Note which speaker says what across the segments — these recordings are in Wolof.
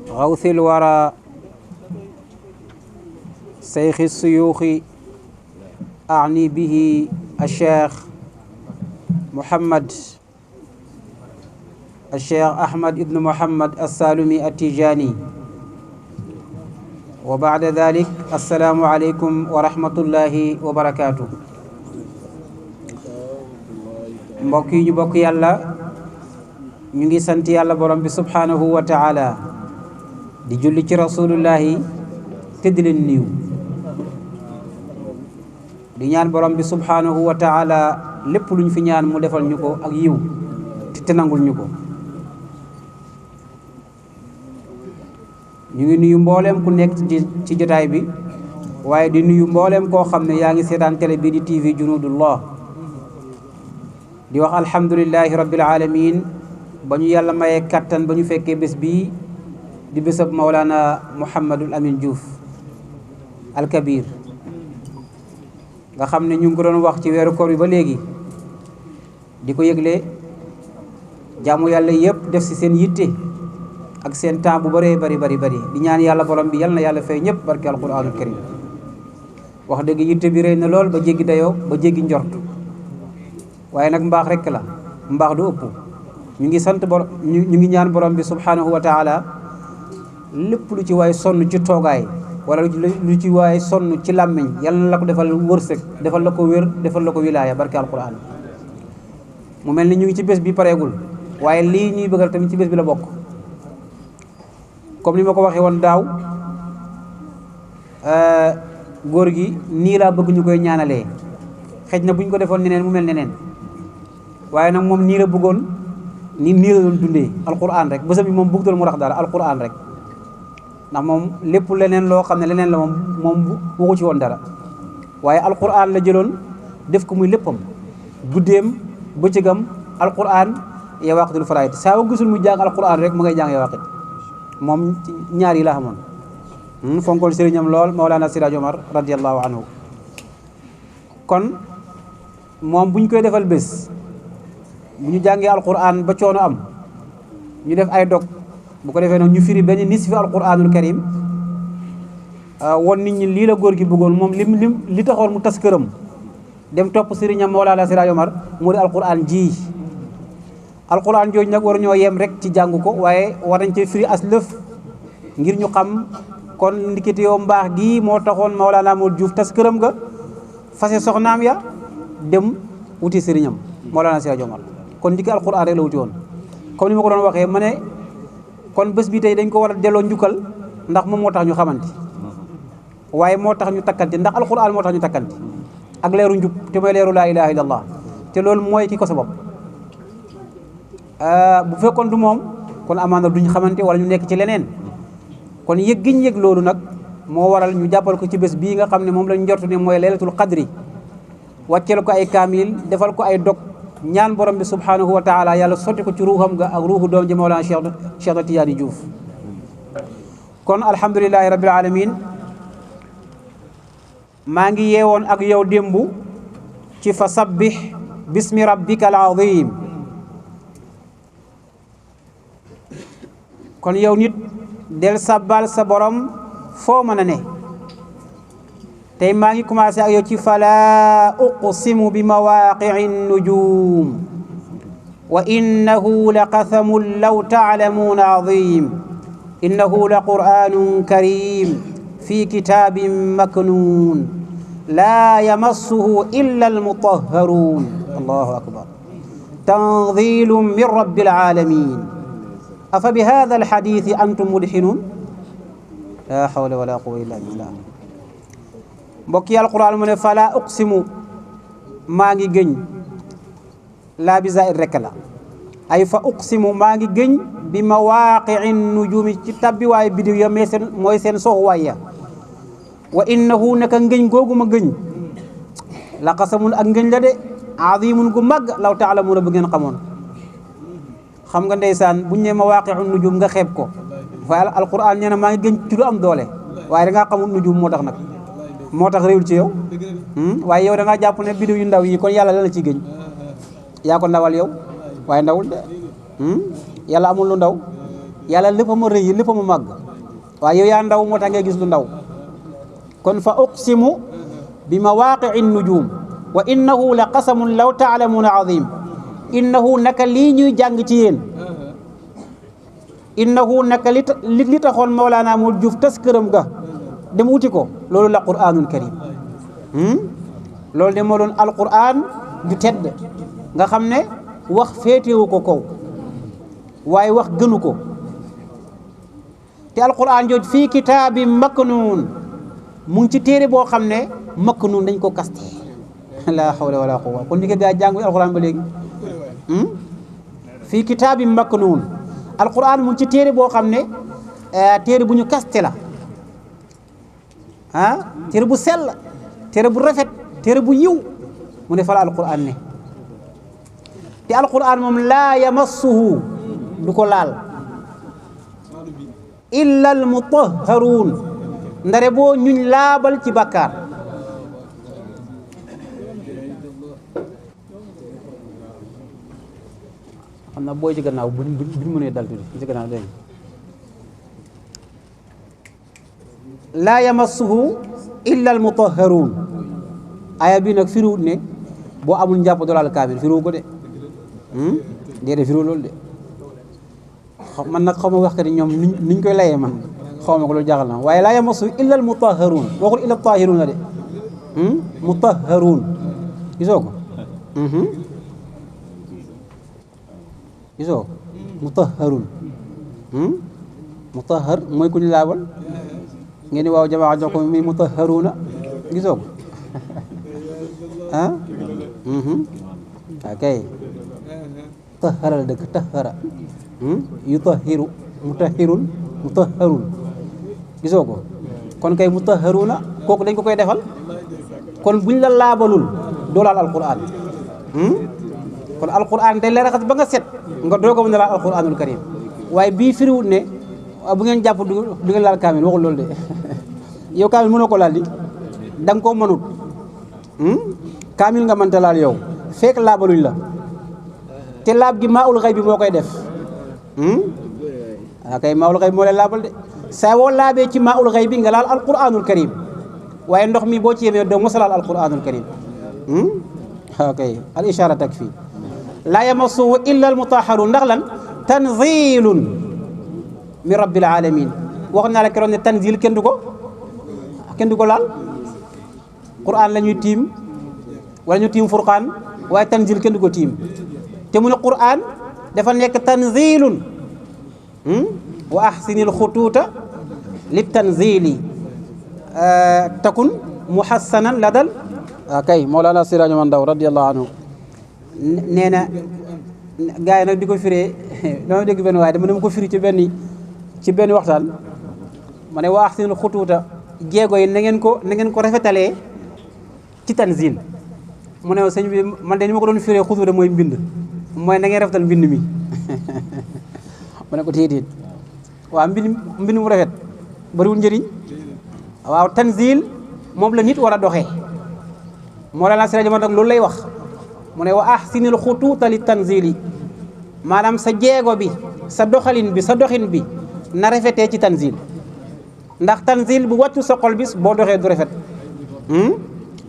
Speaker 1: غوث الورى شيخ الشيوخ أعني به الشيخ أحمد ابن محمد السالمي التيجاني. وبعد ذلك السلام عليكم ورحمة الله وبركاته. mbokk yi ñu bokk yàlla ñu ngi sant yàlla borom bi subhanahu wa taala di julli ci rasulullahi te di leen niiw di ñaan borom bi subhanahu wa taala lépp luñ fi ñaan mu defal ñu ko ak yiw te nangul ñu ko. ñu ngi nuyu mbooleem ku nekk ci jotaay bi waaye di nuyu mbooleem koo xam ne yaa ngi seetaan télé bi di TV Junudullah di wax alhamdulillahi rabbil alamin ba ñu yàlla mayee kattan ba ñu fekkee bés bii di bésab Mawlana Mouhamadul Amin Diouf Alkabir nga xam ne ñu ngi ko doon wax ci weeru koor bi ba léegi di ko yëgle jaamu yàlla yëpp def si seen yitte ak seen temps bu bëree bari di ñaan yàlla borom bi yal na yàlla fay ñëpp barke alquranul karim. wax dëgg yitte bi rëy na lool ba jéggi dayoo ba jéggi njort waaye nag mbaax rekk la, mbaax du ëpp. ñu ngi sant ñu ngi ñaan borom bi subhanahu wa taala lépp lu ci waay sonn ci toogaay wala lu ci waay sonn ci làmmiñ yal na la ko defal wërsëg, defal la ko wér, defal la ko wilaaya barke alquran. mu mel ni ñu ngi ci bés bi pareegul waaye lii ñuy bëggal tamit ci bés bi la bokk. comme ni ma ko waxee woon daaw góor gi nii laa bëgg ñu koy ñaanalee, xëj na bu ñu ko defoon neneen mu mel neneen waaye nag moom nii la bëggoon nii la doon dundee alquran rek. bésam bi moom bëgg doon mu rax dara alquran rek, ndax moom lépp leneen loo xam ne leneen la moom waxu ci woon dara waaye alquran la jëloon def ko muy léppam, guddeem bëccëgam alquran ya waqitul faraid. saa wa gisul mu jàng alquran rek mu ngay jàng ya waqit. moom ñaar yi la xamoon. fonkoon sëriñam lool Mawlana Siraj Omar radiyallahu anhu. kon moom bu ñu koy defal bés bu ñu jàngee alquran ba coono am ñu def ay dog bu ko defee nag ñu firi benn nisfi alquranul karim won nit ñi lii la góor gi bëggoon. moom li taxoon mu tas këram dem topp sëriñam Mawlana Siraj Omar mu di alquran ji. alquran jooju nag waru ñoo yem rek ci jàng ko waaye war nañ ci firi as lëf ngir ñu xam kon ndikite yoo mbaax gi moo taxoon Mawlana Modou Diouf tas këram ga fase soxnaam ya dem wuti sëriñam Mawlana Siraj Omar. kon ndiki alquran rek la wuti woon. comme ni ma ko doon waxee ma ne kon bés bi tey dañ ko war a delloo njukkal ndax moom moo tax ñu xamante waaye moo tax ñu takkante, ndax alquran moo tax ñu takkante ak leeru njub te mooy leeru laa ilaha illallah te loolu mooy ki ko sabab. bu fekkoon du moom kon amaana duñ xamante wala ñu nekk ci leneen. kon yëg giñ yëg loolu nag moo waral ñu jàppal ko ci bés bii nga xam ne moom lañ njortu ne mooy laylatul qadri. wàcceel ko ay kaamil defal ko ay dog ñaan borom bi subhanahu wa taala yàlla sotti ko ci ruuxam ga ak ruuxu doom ji Mawlana Cheikh Tidiane Diouf. kon alhamdulillahi rabbil alamin maa ngi yeewoon ak yow démbu ci fa sabbih bismi rabbika al azim. kon yow nit del sabbal sa borom foo mën a ne. tey maa ngi commencé ak yow ci fala uqsimu bi mawaqi'i nujum wa innahu la qasamun law ta'lamuuna azim innahu la qur'anun karim fi kitabin maknun la yamassuhu illa almutahharun. allahu akbar. tanzilun min rabbil alamin afa bi hadha alhadithi antum mudhinun. la hawla wala quwwata illa billah. mbokk yi alquran mu ne fala uqsimu maa ngi gëñ laa bi zaid rekk la ay fa uqsimu maa ngi gëñ bi mawaqi'i nujumi ci tabbiwaay bidiw ya mooy seen soxuwaay ya. wa innahu naka ngëñ googu ma gëñ la qasamun ak ngëñ la de azimun gu mag law ta'lamuna bu ngeen xamoon. xam nga ndeysaan buñ ne mawaqi'u nujum nga xeeb ko waaye alquran nee na maa ngi gëñ ci lu am doole waaye da ngaa xamul nujum moo tax nag moo tax réewul ci yow. waaye yow da ngaa jàpp ne bidiw yu ndaw yi kon yàlla la la ciy gëñ yaa ko ndawal yow waaye ndawul de. yàlla amul lu ndaw yàlla lépp ma rëy lépp ma màgg waaye yow yaa ndaw moo tax ngay gis lu ndaw kon fa uqsimu bi mawaqi'i nujum wa innahu la qasamun law taalamuuna azim innahu naka lii ñuy jàng ci yéen innahu naka li taxoon Mawlaana Mul Juuf tas këram ga dem wuti ko loolu la qur'aanul karim loolu de moo doon alquran ju tedd nga xam ne wax féetewu ko kaw waaye wax gënu ko te alquran jooj fii kitaabi maknuun mu ngi ci téere boo xam ne maknuun dañ ko kaste la hawla wala quwwa kon ni ko gaa jàng alquran ba léegi fii kitaabi maknuun alquran mu ngi ci téere boo xam ne téere bu ñu kaste la téere bu sell téere bu rafet téere bu yiw mu ne fa la alquran ne te alquran moom laa yamassuhu du ko laal illa al mutahharuun ndare boo ñuñ laabal ci bàkkaar xam na booy ci gannaaw buñ mënee dal tuuti ci gannaaw dégg laa yamassuhu illa al mutahharuun aya bi nag firiwut ne boo amul njàpp doo laal kaamil firiwu ko de déedéet firiwu loolu de man nag xaw ma wax ka ni ñoom niñ koy layee man xaw ma ko loolu jaaxal na waaye laa yamassuhu illa al mutahharuun waxul illa tahiruun la de mutahharuun gisoo ko gisoo mutahharuun mutahhar mooy ku ñu laabal ngeen ni waaw jamaa jox ko mi mutahharuuna gisoo ko kay tahara la dëkk tahara yutahiru mutahirun mutahharun gisoo ko kon kay mutahharuna kooku dañ ko koy defal kon buñ la laabalul doo laal alquran kon alquran dañ la raxas ba nga set nga doog a mën a laal alquranul karim waaye bii firiwut ne bu ngeen jàpp du ngeen laal kaamil waxul loolu de yow kaamil mënoo ko laal di da nga koo mënut kaamil nga mënta laal yow fekk laabaluñ la te laab gi maa ul xëy bi moo koy def kay maa ul xëy bi moo lay laabal de saa woo laabee ci maa ul xëy bi nga laal alquranul karim waaye ndox mi boo ci yemee doo mos a laal alquranul karim ok al ishara takfi laa yamassuhu illa al mutahharun ndax lan tanzilun min rabbil alamin wax naa la keroon ne tanzil kenn du ko laal quran la ñuy tiim wala ñu tiim furqaan waaye tanzil kenn du ko tiim te mu ne quran dafa nekk tanzilun wa ahsinil xutuuta li tanzili takun muhassanan ladal kay Mawlana Siraajo Man Ndaw radiyallahu anhu nee na gars yi nag di ko firee dama dégg benn waaye dama ko firi ci benn waxtaan ma ne wa ahsinil xutuuta jéego yi na ngeen ko rafetalee ci tanzil mu ne sëñ bi man de ni ma ko doon firee xutuuta mooy mbind mooy na ngeen rafetal mbind mi ma ne ko déedéet waaw mbind mu rafet bariwul njëriñ waaw tanzil moom la nit war a doxee Mawlana Siraajo Man nag loolu lay wax mu ne wa ahsinil xutuuta li tanzili maanaam sa jéego bi sa doxalin bi sa doxin bi na rafetee ci tanzil ndax tanzil bu wàccu sa xol bis boo doxee du rafet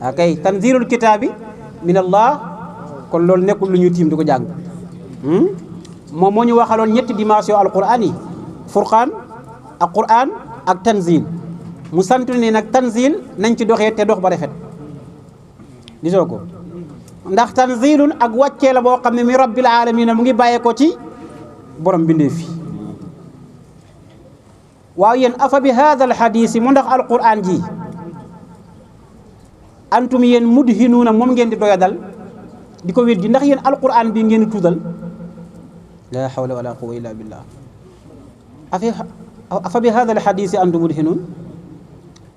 Speaker 1: akay tanzilul kitaabi min allah kon loolu nekkul lu ñuy tiim di ko jàng moom moo ñu waxaloon ñetti dimension alquran yi furqaan ak quran ak tanzil mu sant ne nag tanzil nañ ci doxee te dox ba rafet gisoo ko ndax tanzilun ak wàccee la boo xam ne mi rabbil alamina mu ngi bàyyee ko ci borom bindee fi waaw yéen afa bi hada al hadis mu ndax alquran ji antum yéen mudhinuuna moom ngeen di doyadal di ko weddi ndax yéen alquran bi ngeen di tuudal la hawla wala quwwata illa billah afa bi hada al hadis antum mudhinuun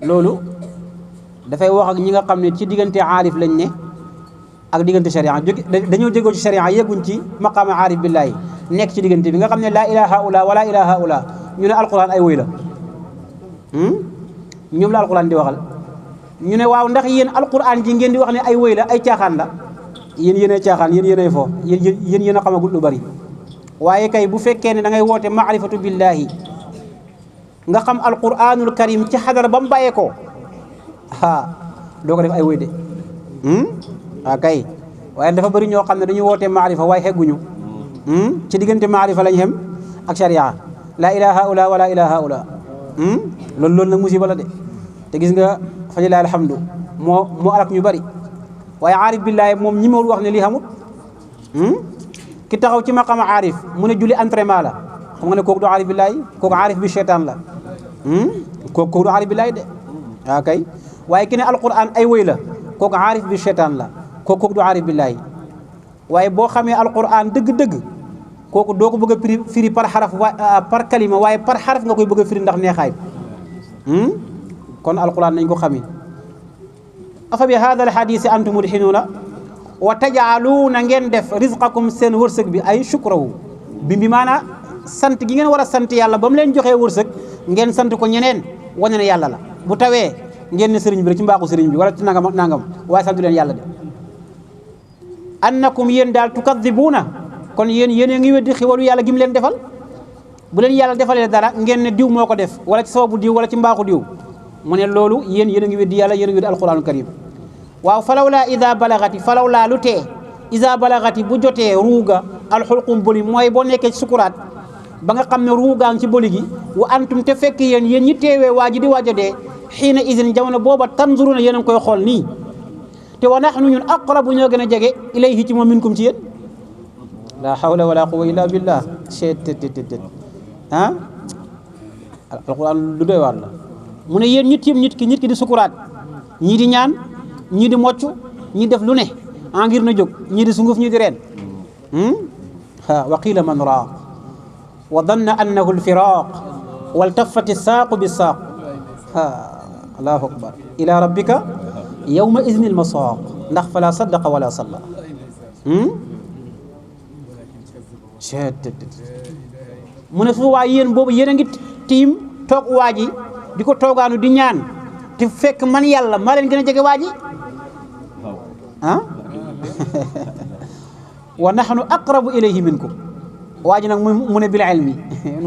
Speaker 1: loolu dafay wax ak ñi nga xam ne ci diggante aarif lañ ne ak diggante sharia dañoo jógoo ci sharia yegguñ ci maqaama aarif billaahi nekk ci diggante bi nga xam ne laa ilaha illa wala ilaha illa ñu ne alquran ay woy la ñoom la alquran di waxal ñu ne waaw ndax yéen alquran ji ngeen di wax ne ay woy la ay caaxaan la yéen yéenay caaxaan yéen yéenay fo yéen yéen a xamagul lu bari waaye kay bu fekkee ne da ngay woote maarifatu billahi nga xam alquranul karim ci xadara ba mu bàyyee ko doo ko def ay woy de kay waaye dafa bëri ñoo xam ne dañuy wootee maarifa waaye xegguñu ci diggante maarifa lañ xem ak sharia la ilaha haula wala ilaha haula loolu nag musiba la de te gis nga falilahi alhamdu moo alak ñu bëri waaye aarif billahi moom ñi mawul wax ne lii xamut ki taxaw ci maqama aarif mu ne julli entraînement la xam nga ne kooku du aarif billahi kooku aarif bi cheytaan la kooku du aarif billahi de kay waaye ki ne alquran ay woy la kooku aarif bi cheytaan la kooku du aarif billahi waaye boo xamee alquran dëgg-dëgg kooku doo ko bëgg a firi par xaraf par kalima waaye par xaraf nga koy bëgg a firi ndax neexaay kon alquran nañ ko xamee afa bi hada alhadisi antum mudhinuuna wa tajaaluuna ngeen def rizqakum seen wërsëg bi ay shukrahu bi maanaa sant gi ngeen war a sant yàlla ba mu leen joxee wërsëg ngeen sant ko ñeneen wane ne yàlla la bu tawee ngeen ne sëriñ bi rek ci mbaaxu sëriñ bi wala ci nangam waaye santu leen yàlla de annakum yéen daal tukadibuuna kon yéen a ngi weddi xiwalu yàlla gi mu leen defal bu leen yàlla defalee dara ngeen ne diw moo ko def wala ci sababu diw wala ci mbaaxu diw mu ne loolu yéen a ngi weddi yàlla yéen a ngi weddi alquranul karim waaw falawlaa ida balagati falawlaa lu tee ida balagati bu jotee ruuga alxulqum boli mooy boo nekkee ci sukuraat ba nga xam ne ruugaan ci boli gi wa antum te fekk yéen ñi teewee waa ji di waaj a dee xiina isin jamono booba tanzuruna yéen a ngi koy xool nii te wa nahnu ñun aqrabu ñoo gën a jege ilayhi ci moom minkum ci yéen la hawla wala quwwata illa billah cettt alquran lu doy waar la mu ne yéen nit ki di sukuraat ñii di ñaan ñii di mocc ñii def lu ne ngir na jóg ñii di sunguf ñii di reen wa qila man raaq wa danna annahu alfiraq waltafati saaqu bisaaq allahu akbar ila rabbika yawma idni almasaaq ndax fala saddaqa wala salla mu ne su waa yéen boobu yéen a ngi tiim toog waa ji di ko toogaanu di ñaan te fekk man yàlla maa leen gën a jege waa ji wa nahnu aqrabu ilayhi minkum waa ji nag mu ne bil ilmi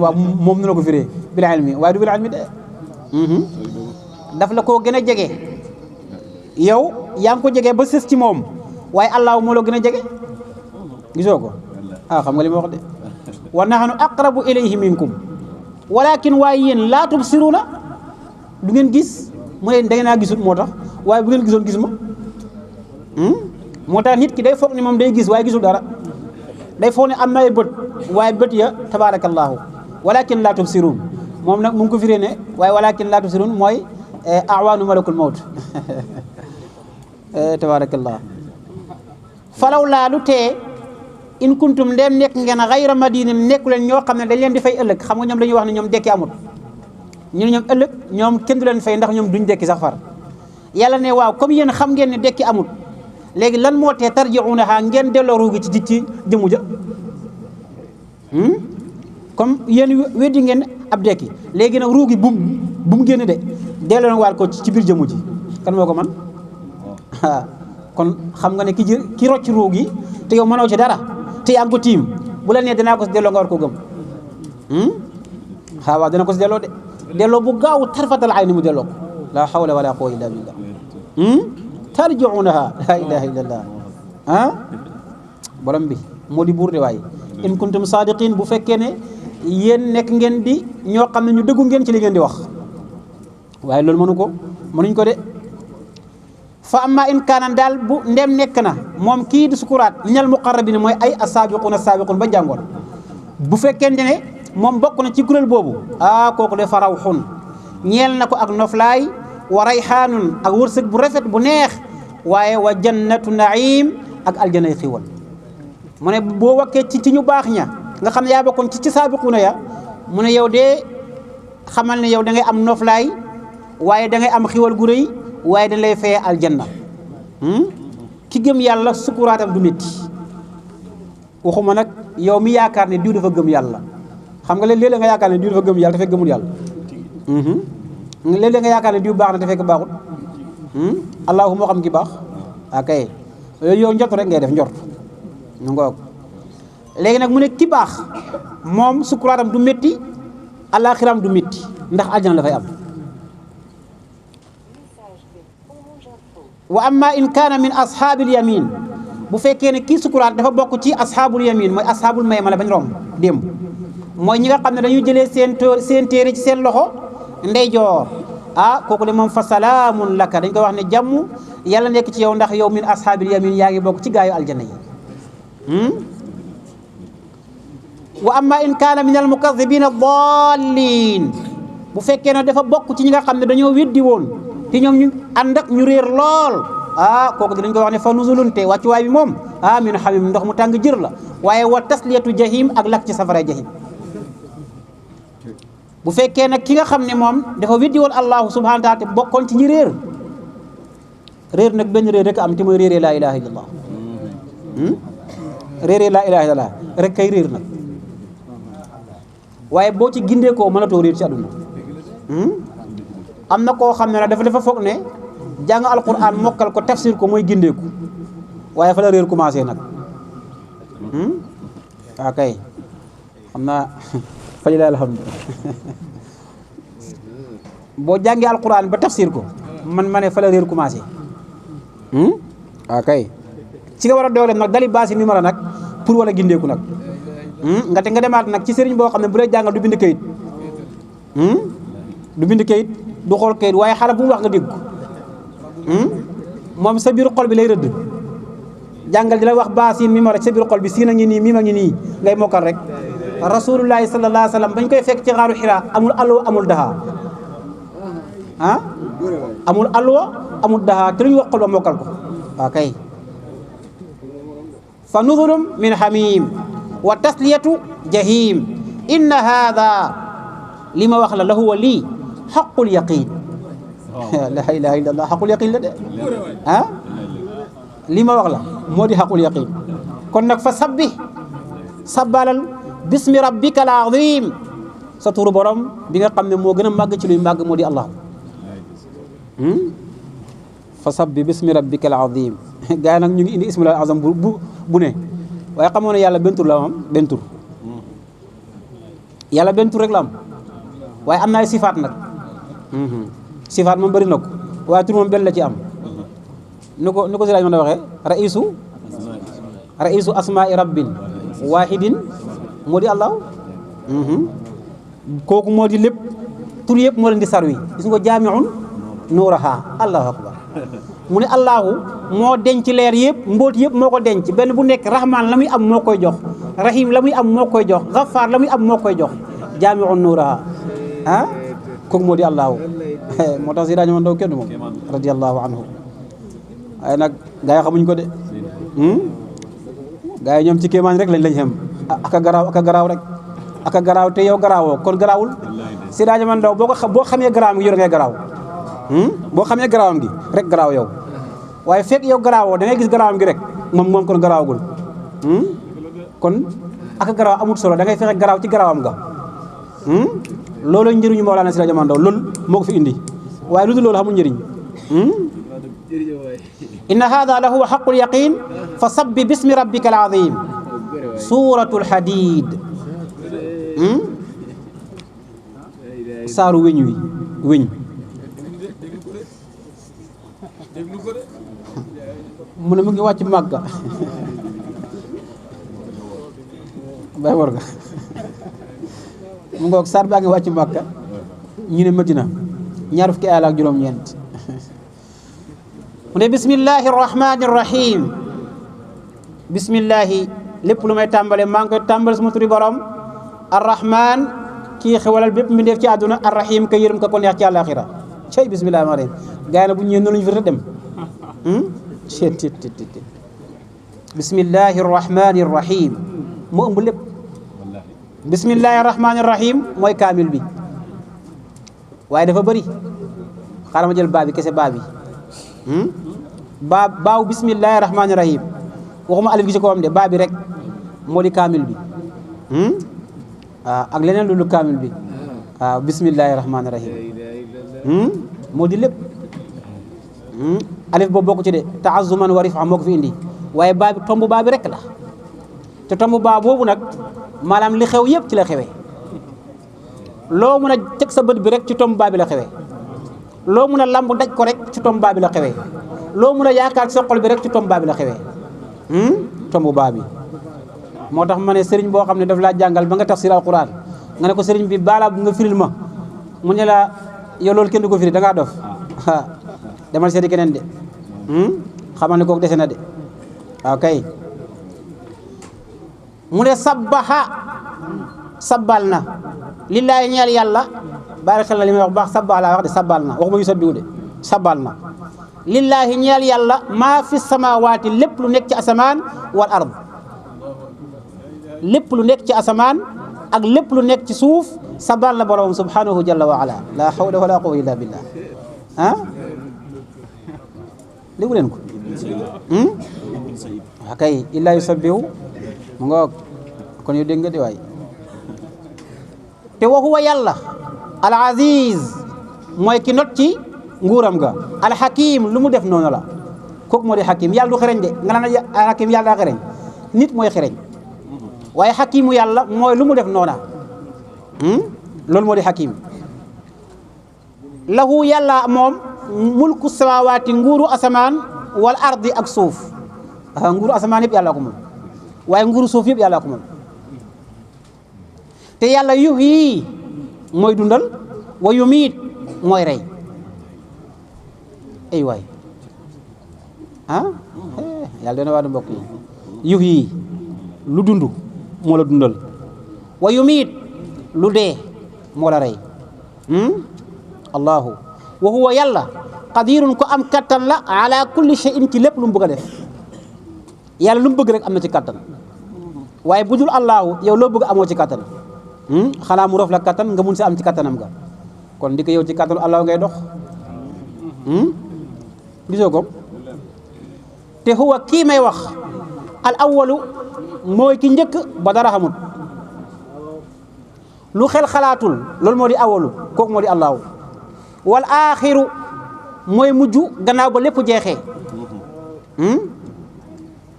Speaker 1: waaw moom nu la ko firee bil ilmi waaye du bil ilmi de daf la koo gën a jege yow yaa ngi ko jege ba sës ci moom waaye allah moo la gën a jege gisoo ko xam nga li ma wax de wa nahnu aqrabu ilayhi minkum walakin waaye yéen laa tubsiruuna du ngeen gis mu ne da ngeen a gisut moo tax waaye bu ngeen gisoon gis ma moo tax nit ki day foog ni moom day gis waaye gisul dara day foog ne am na ay bët waaye bët ya tabarakallahu walakin laa tubsiruun moom nag mu ngi ko firee ne waaye walakin laa tubsiruun mooy awaanu malakul mawt tabarakallah falaw laa lu tee in kuntum ndeem nekk ngeen xayra madinin nekku leen ñoo xam ne dañ leen di fay ëllëg xam nga ñoom dañuy wax ne ñoom dekki amut ñu ne ñoom ëllëg ñoom kenn du leen fay ndax ñoom duñ dekki sax far yàlla ne waaw comme yéen xam ngeen ne dekki amut léegi lan moo tee tarjiunaha ngeen delloo ruugi ci jëmu ja comme yéen weddi ngeen ab dekki léegi nag ruugi bu mu génn de delloo na waat ko ci biir jëmu ji kan moo ko man kon xam nga ne ki rocc ruugi te yow mënoo ci dara te yaa ngi ko tiim bu la nee danaa ko si delloo nga war ko gëm waaw dana ko si delloo de delloo bu gaaw tarfatal ay ni mu delloo ko la hawla wala quwwata illa billah tarjiunaha la ilaha illallah borom bi moo di buur de waaye in kuntum sadiqin bu fekkee ne yéen nekk ngeen di ñoo xam ne ñu dëggu ngeen ci li ngeen di wax waaye loolu mënuñ ko de fa amma in kaana daal bu ndem nekk na moom kii di sukuraat minal muqarrabin mooy ay asaabiquun ba jàngoon bu fekkente ne moom bokk na ci kuréel boobu kooku de fa rawxun ñeel na ko ak noflaay wa rayxaanun ak wërsëg bu rafet bu neex waaye wa jannatu naim ak aljanay xiwal mu ne boo wakkee ci ñu baax ña nga xam ne yaa bokkoon ci saabiquuna ya mu ne yow de xamal ne yow da ngay am noflaay waaye da ngay am xiwal gu rëy waaye dañ lay fayee aljanna ki gëm yàlla sukuraatam du métti waxuma nag yow mi yaakaar ne diw dafa gëm yàlla xam nga léeg-léeg nga yaakaar ne diw dafa gëm yàlla te fekk gëmul yàlla léeg-léeg nga yaakaar ne diw baax na te fekk baaxul allahu moo xam ki baax akay yow njort rek ngay def njort ngoog léegi nag mu ne ki baax moom sukuraatam du métti alaaxiram du métti ndax aljana la fay am. wa amma in kaana min ashaabil yamin bu fekkee ne kii sukuraat dafa bokk ci ashaabul yamin mooy ashaabul maymana bañ romb démb mooy ñi nga xam ne dañuy jëlee seen téere ci seen loxo ndeyjoor kooku de moom fa salaamun laka dañ koy wax ne jàmm yàlla nekk ci yow ndax yow min ashaabil yamin yaa ngi bokk ci gaayu aljanna yi. wa amma in kaana min al mukadibina dallin bu fekkee ne dafa bokk ci ñi nga xam ne dañoo weddi woon te ñoom ñu ànd ak ñu réer lool kooku dinañ ko wax ne fa nuzulun te wàccuwaay bi moom min hamim ndox mu tàng jër la waaye wa tasliyatu jahim ak lakk ci safara jahim. bu fekkee nag ki nga xam ne moom dafa weddi woon allahu subhanahu wa taala te bokkoon ci ñi réer nag benn réer rek am te mooy réeree laa ilaha illallah réeree laa ilaha illallah rek kay réer nag waaye boo ci gindee koo mënatoo réer ci àdduna. am na koo xam ne nag dafa foog ne jàng alquran mokkal ko tafsir ko mooy gindeeku waaye fa la réer commencé nag kay xam naa fa lillahi alhamdu boo jàngee alquran ba tafsir ko man ma ne fa la réer commencé kay ci nga war a doole nag dali baasi numéro nag pour wala gindeeku nag nga demaat nag ci sëriñ boo xam ne bu lay jàngal du bind kayit du xool kayit waaye xale bu mu wax nga dégg ko moom sa biir xol bi lay rëdd jàngal di la wax baasin mi ma rek sa biir xol bi siin a ngi nii mii ma ngi nii ngay mokkal rek. rasulullahi sallallahu alayhi wa sallam bañ koy fekk ci xaaru Xiraa amul alluwa amul daxa amul alluwa amul daxa te lu ñu wax xol ba mokkal ko kay. fa nuzulum min hamim wa tasliyatu jahim inna hada li ma wax la huwa lii xaqul yaqin la ilaha illallah xaqul yaqin la de li ma wax la moo di xaqul yaqin. kon nag fa sabbalal bismi rabbika al azim sa turu borom bi nga xam ne moo gën a màgg ci luy màgg moo di allah. fa sabbi bismi rabbika al azim gars yi nag ñu ngi indi ismul azam bu ne waaye xamoo ne yàlla benn tur la am benn tur yàlla benn tur rek la am waaye am na ay sifaat nag. sifaat moom bëri na ko waaye tur moom benn la ci am ni ko si laaj mën a waxee raisu asmaai rabbin wahidin moo di allahu kooku moo di lépp tur yëpp moo leen di sarwi gis nga jaamiun nuuraha allahu akbar mu ne allahu moo denc leer yëpp mbóot yëpp moo ko denc benn bu nekk rahman la muy am moo koy jox rahim la muy am moo koy jox ghaffar la muy am moo koy jox jaamiun nuuraha kooku moo di allahu moo tax si daañu man daw kenn moom radiyallahu anhu waaye nag gaa yi xamuñ ko de gaa yi ñoom ci kéemaan rek lañ xem aka garaaw rek aka garaaw te yow garaawoo kon garaawul si daañu man daw boo xamee garaawam gi yor ngay garaaw boo xamee garaawam gi rek garaaw yow waaye fekk yow garaawoo da ngay gis garaawam gi rek moom kon garaawagul kon aka garaaw amul solo da ngay fexe garaaw ci garaawam ga loolu njëriñu Mawlana Seydi Hadji Malick Ndao loolu moo ko fi indi waaye lu dul loolu xamul njëriñ. inna hada la huwa xaqul yaqin fa sabbi bismi rabbika al azim suratul hadid saaru weñ mu ne mu ngi wàcc Màkka bay war nga mu ngoog saar baa ngi wàcc Màkka ñu ne Madina ñaar fukki aaya ak juróom-ñeent mu ne bismillahi rahmani rahim bismillahi lépp lu may tàmbale maa ngi koy tàmbale suma turi borom arrahman kii xewalal bépp mi def ci àdduna arrahim ka yërëm ka ko neex ci àllaaxira cey bismillahi rahmani rahim gaa yi na bu ñëwee noonu lañu fi dem bismillahi rahmani rahim moo ëmb lépp bismillahi rahmani rahim mooy kaamil bi waaye dafa bëri xaaral ma jël baa bi kese baa bi baaw bismillahi rahmani rahim waxuma alif gi ci ko am de baa bi rek moo di kaamil bi ak leneen loolu kaamil bi waaw bismillahi rahmani rahim moo di lépp alif boobu bokku ci de taazuman wa rifa moo ko fi indi waaye baa bi tomb baa bi rek la te tomb baa boobu nag maanaam li xew yëpp ci la xewee loo mën a teg sa bët bi rek ci tomb baa bi la xewee loo mën a lamb daj ko rek ci tomb baa bi la xewee loo mën a yaakaar ci sa xol bi rek ci tomb baa bi la xewee tomb baa bi moo tax ma ne sëriñ boo xam ne daf laa jàngal ba nga tafsir alquran nga ne ko sëriñ bi baalaa bu nga firil ma mu ne la yow loolu kenn du ko firi da ngaa dof demal seeti keneen de xamal ne kooku dese na de waaw kay mu ne sabbaha sabbal na lillaahi ñeel yàlla bàyyi xel na li may wax baax sabbal laa wax de sabbal na waxuma yu sabbiwu de sabbal na lillaahi ñeel yàlla maa fi samawaati lépp lu nekk ci asamaan wal ard lépp lu nekk ci asamaan ak lépp lu nekk ci suuf sabbal na borom subhanahu jalla wa ala la hawla wala quwwata illa billah léegu leen ko waa kay illaa yusabbihu mu nga kon yow dégg nga di waay te wa huwa yàlla al aziz mooy ki not ci nguuram ga al hakim lu mu def noonu la kooku moo di hakim yàlla du xereñ de nga naan al hakim yàlla daa xereñ nit mooy xereñ waaye hakimu yàlla mooy lu mu def noona loolu moo di hakim lahu yàlla moom mulku samawaati nguuru asamaan wal ardi ak suuf nguuru asamaan yëpp yàlla ko moom waaye nguuru suuf yëpp yàlla ko moom te yàlla yuhyi mooy dundal wa yumiit mooy rey ay waay yàlla dana waa du mbokk yi yuhyi lu dund moo la dundal wa yumiit lu dee moo la rey allahu wa huwa yàlla qadirun ko am kattan la ala kulli shay'in ci lépp lu mu bëgg a def yàlla lu mu bëgg rek am na ci kattan waaye bu dul allahu yow loo bëgg amoo ci kattan xanaa mu rof la kattan nga mun si am ci kattanam nga kon di ko yow ci kattanu allahu ngay dox gisoo ko te huwa kii may wax al awwalu mooy ki njëkk ba dara xamut lu xel xalaatul loolu moo di awalu kooku moo di allahu wal aaxiru mooy mujj gannaaw ba lépp jeexee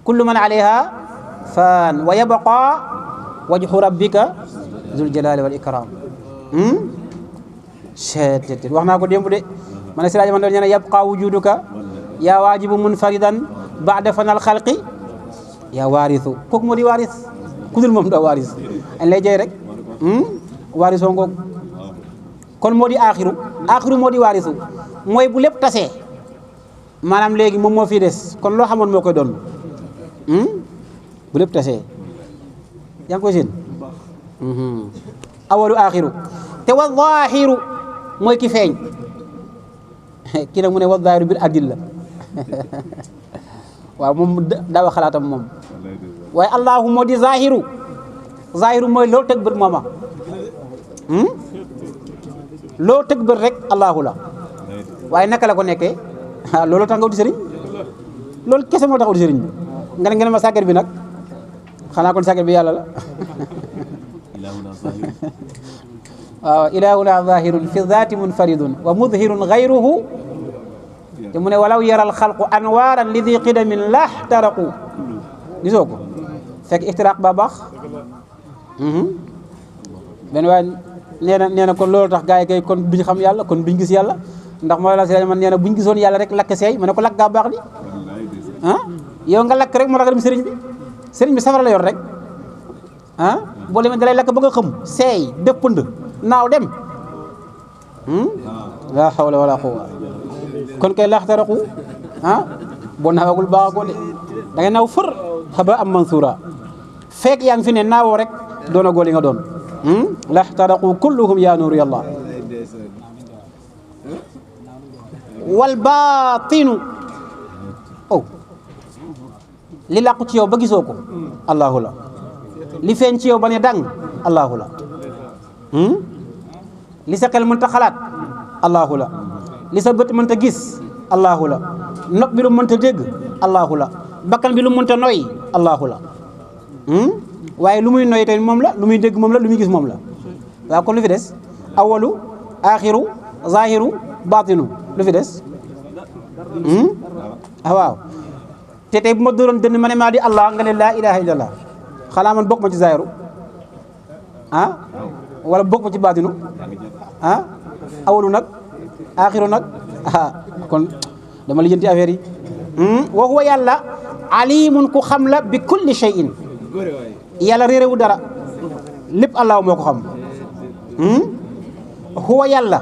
Speaker 1: kullu man alayha fan wa yabqa wajhu rabbika zul jalali wal ikram cettt wax naa ko démb de ma ne siraaji man doon ñene yabqa wujuduka yaa waajibu munfaridan ba'da fanal xalqi yaa waarisu kooku moo di waaris ku dul moom doo waaris añ lay jey rek waarisoo ngoog kon moo di aaxiru moo di waarisu mooy bu lépp tasee maanaam léegi moom moo fii des kon loo xamoon moo koy doon bu lépp tasee yaa ngi koy seen awalu aaxiru te wa zaahiru mooy ki feeñ kii nag mu ne wa zaahiru bil adilla waaw moom daawa xalaatam moom waaye allahu moo di zaahiru mooy loolu teg bët mooma loo tëg bët rek allahu la waaye naka la ko nekkee loolu tax nga wuti sëriñ loolu kese moo tax wuti sëriñ bi nga ne ma sàkket bi nag xanaa kon sàkket bi yàlla la waaw ilahuna zahirun fi dhati munfaridun wa mudhirun ghayruhu te mu ne walaw yaral xalqu anwaran li di qidamin laxtaraqu gisoo ko fekk ixtiraq ba baax benn waaye nee na kon loolu tax gars yi kay kon duñ xam yàlla kon duñ gis yàlla ndax moo la si man nee na buñ gisoon yàlla rek lakk seey ma ne ko lakk gaa baax di yow nga lakk rek moo tax dem sëriñ bi safara la yor rek boo demee dalay lakk ba nga xam seey def pënd naaw dem la hawla wala quwwa kon kay laxtaraku boo naawagul baaxagoo de da ngay naaw fër xaba am mansuura fekk yaa ngi fi ne naawoo rek doona góoli nga doon laxtaraku kulluhum ya nuuru yàlla wal baatinu li làqu ci yow ba gisoo ko allahu la li feeñ ci yow ba ne dang allahu la li sa xel mënta xalaat allahu la li sa bët mënta gis allahu la nopp bi lu mënta dégg allahu la bakkan bi lu mënta noy allahu la waaye lu muy noy tamit moom la lu muy dégg moom la lu muy gis moom la waaw kon lu fi des awalu axiru zahiru batinu lu fi des waaw te tey bu ma dooroon dënn ma ne maa di allah nga ne laa ilaha illallah xanaa man bokk ma ci zaahiru wala bokk ma ci baatinu awalu nag aaxiru nag kon dama lijjanti affaire yi wa huwa yàlla alimun ku xam la bi kulli shay'in yàlla réeréwu dara lépp allah moo ko xam huwa yàlla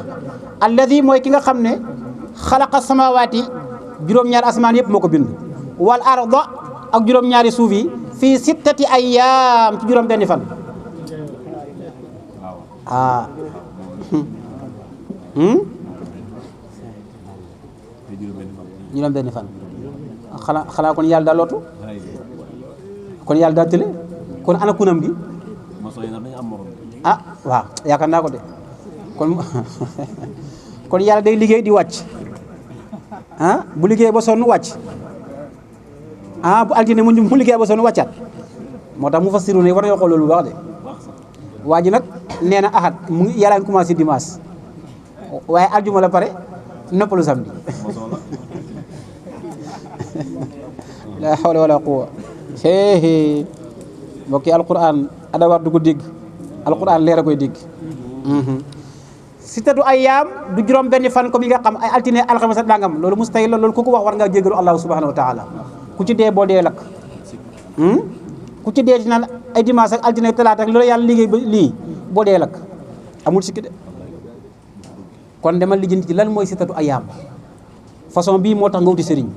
Speaker 1: alladi mooy ki nga xam ne xalaqa samawaati juróom-ñaari asmaan yëpp moo ko bind wal arda ak juróom-ñaari suuf yi fii sittati ayyaam ci juróom benni fan juróom benni fan xanaa kon yàlla daa lootu kon yàlla daa tële kon ana kunam gi waaw yaakaar naa ko de kon yàlla day liggéey di wàcc bu liggéey ba sonn wàcc bu altine mu liggéey ba sonn wàccaat moo tax mu fassiru ne war nañoo xool loolu bu baax de waa ji nag nee na ahad mu ngi yàlla ngi commencé dimanche waaye aljuma la pare noppalu samedi la hawla wala quwwa mbokki alquran adawaat du ko dégg alquran leer a koy dégg sittatu ayyaam du juróom benni fan comme yi nga xam ay altine alxames ak nangam loolu mustahil la loolu ku ko wax war ngaa jéggalu allahu subhanahu wa taala ku ci dee boo dee lakk ku ci dee ci naan ay dimanche ak altine talaata ak loolu yàlla liggéey ba lii boo dee lakk amul sikki de kon demal lijjanti ci lan mooy sittatu ayyaam façon bii moo tax nga wuti sëriñ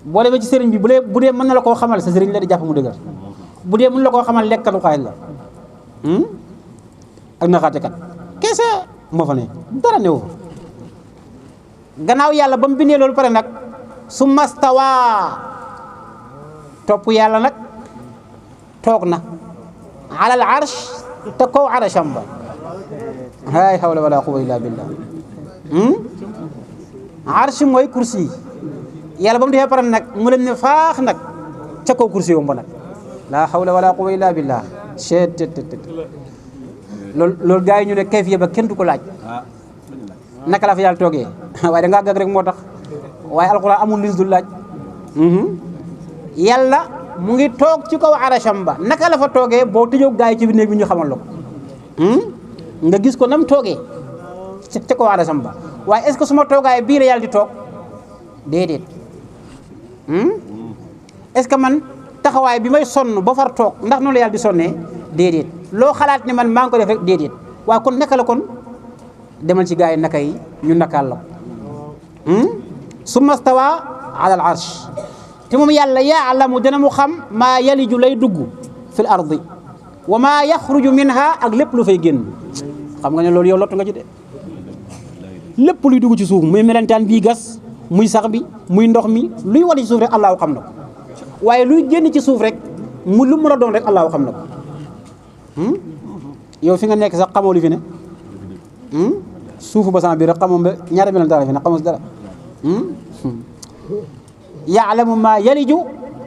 Speaker 1: boo demee ci sëriñ bi bu dee mën na la koo xamal sa sëriñ la di jàpp mu dëgër bu dee mën la koo xamal lekkatu xaay la ak naxaatekat kese moo fa ne dara newu fa gannaaw yàlla ba mu bindee loolu pare nag su mastawaa topp yàlla nag toog na alal arsh te kaw arsham ba hay hawla wala quwwata illa billah arsh mooy kursi yi yàlla ba mu defee pare nag mu leen ne faax nag ca kaw kursi yomb nag la hawla wala quwwata illa billah loolu gars yi ñu ne kayfiya ba kenn du ko laaj naka la fa yàlla toogee waaye da ngaa gàgg rek moo tax waaye alxuraan amul lis dul laaj yàlla mu ngi toog ci kaw arasham ba naka la fa toogee boo tëjoo gars yi ci biir néeg bi ñu xamal la ko nga gis ko nam toogee ca kaw arasham ba waaye est-ce que su ma toogaay bii la yàlla di toog déedéet est-ce que man taxawaay bi may sonn ba far toog ndax noonu la yàlla di sonnee déedéet loo xalaat ne man maa ngi ko def rek déedéet waaye kon naka la kon demal ci gars yi naka yi ñu nakaal la ko summa stawa ala al arsh te moom yàlla yaalamu dana mu xam maa yaliju lay dugg fil ardi wa maa yaxruju minha ak lépp lu fay génn xam nga ne loolu yow lottu nga ci de lépp luy dugg ci suuf muy melentaan bii gas muy sax bi muy ndox mi luy wadi ci suuf rek allahu xam na ko waaye luy génn ci suuf rek mu lu mën a doon rek allahu xam na ko yow fi nga nekk sax xamoo li fi ne suufu basan bi rek xamoo ba ñaata melentaan fi ne xamoo si dara yaalamu ma yaliju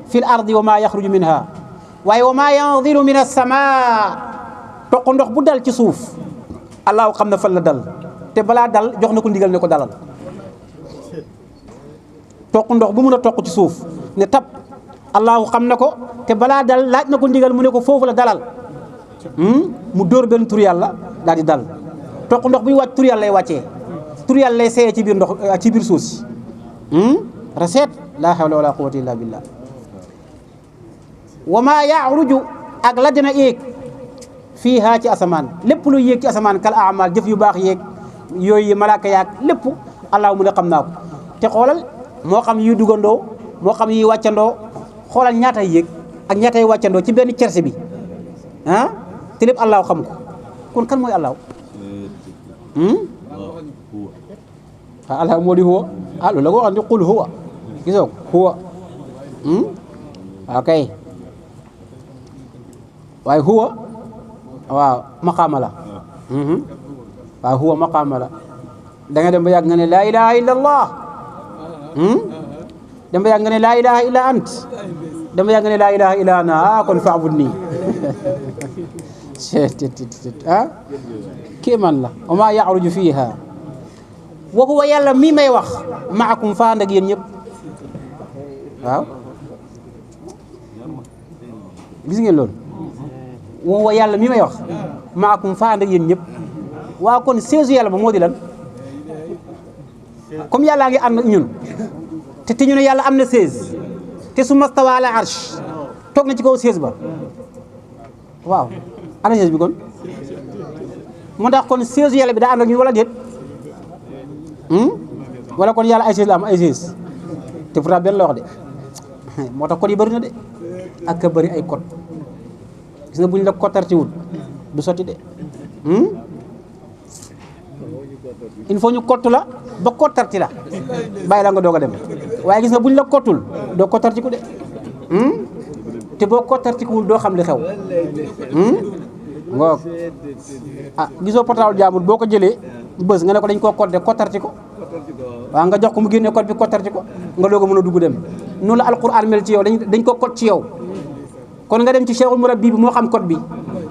Speaker 1: fi l ardi wa ma yaxruju minha waaye wa ma yanzilu min as-sama toq ndox bu dal ci suuf allahu xam na fan la dal te balaa dal jox na ko ndigal ne ko dalal toq ndox bu mun a toq ci suuf ne tab allahu xam na ko te balaa dal laaj na ko ndigal mu ne ko foofu la dalal mu dóor benn tur yàlla daal di dal toq ndox buy wàcc tur yàlla lay wàccee tur yàlla lay seeyee ci biir ndox ci biir suuf si reseet la hawla wala quwwata illa billah wa ma ya'ruju ak la dina yéeg fiiha ci asamaan lépp lu yéeg ci asamaan kal a'mal jëf yu baax yéeg yooyu malaaka yaag lépp allah mu ne xam naa ko te xoolal moo xam yuy dugandoo moo xam yuy wàccandoo xoolal ñaatay yéeg ak ñaatay wàccandoo ci benn cerse bi te lépp allah xam ko kon kan mooy allah allah moo di huwa loolu la ko wax ni qul huwa gisoo huwa ok waaye huwa waaw maqaama la waaw huwa maqaama la da nga dem ba yàgg nga ne laa ilaha illa allah dem ba yàgg nga ne laa ilaha illa ant dem ba yàgg nga ne laa ilaha illa ana kon faabud nii kéemaan la wa maa yaxruju fiiha wa huwa yàlla mii may wax maakum fa ànd ak yéen ñëpp waaw gis ngeen loolu wa yàlla mi may wax maakum fa ànd ak yéen ñëpp waaw kon seesu yàlla ba moo di lan comme yàllaa ngi ànd ak ñun te ñu ne yàlla am na sees te su mastawa ala arsh toog na ci kaw sees ba waaw ana sees bi kon moo tax kon seesu yàlla bi daa ànd ak ñun wala déet wala kon yàlla ay sees la am ay sees te pourtant benn la wax de moo tax code yi bëri na de ak a bëri ay code gis nga bu ñu la kottarti wut du sotti de il faut ñu kottu la ba kottarti la bàyyi la nga doog a dem waaye gis nga bu ñu la kottul doo kottarti ku de te boo kottartikuwul doo xam li xew ngoog gisoo portable jaamul boo ko jëlee bës nga ne ko dañ koo code kottarti ko waaw nga jox ko mu génne code bi kottarti ko nga doog a mën a dugg dem noonu la alquran mel ci yow dañ ko code ci yow kon nga dem ci cheikhul murabbi bi moo xam code bi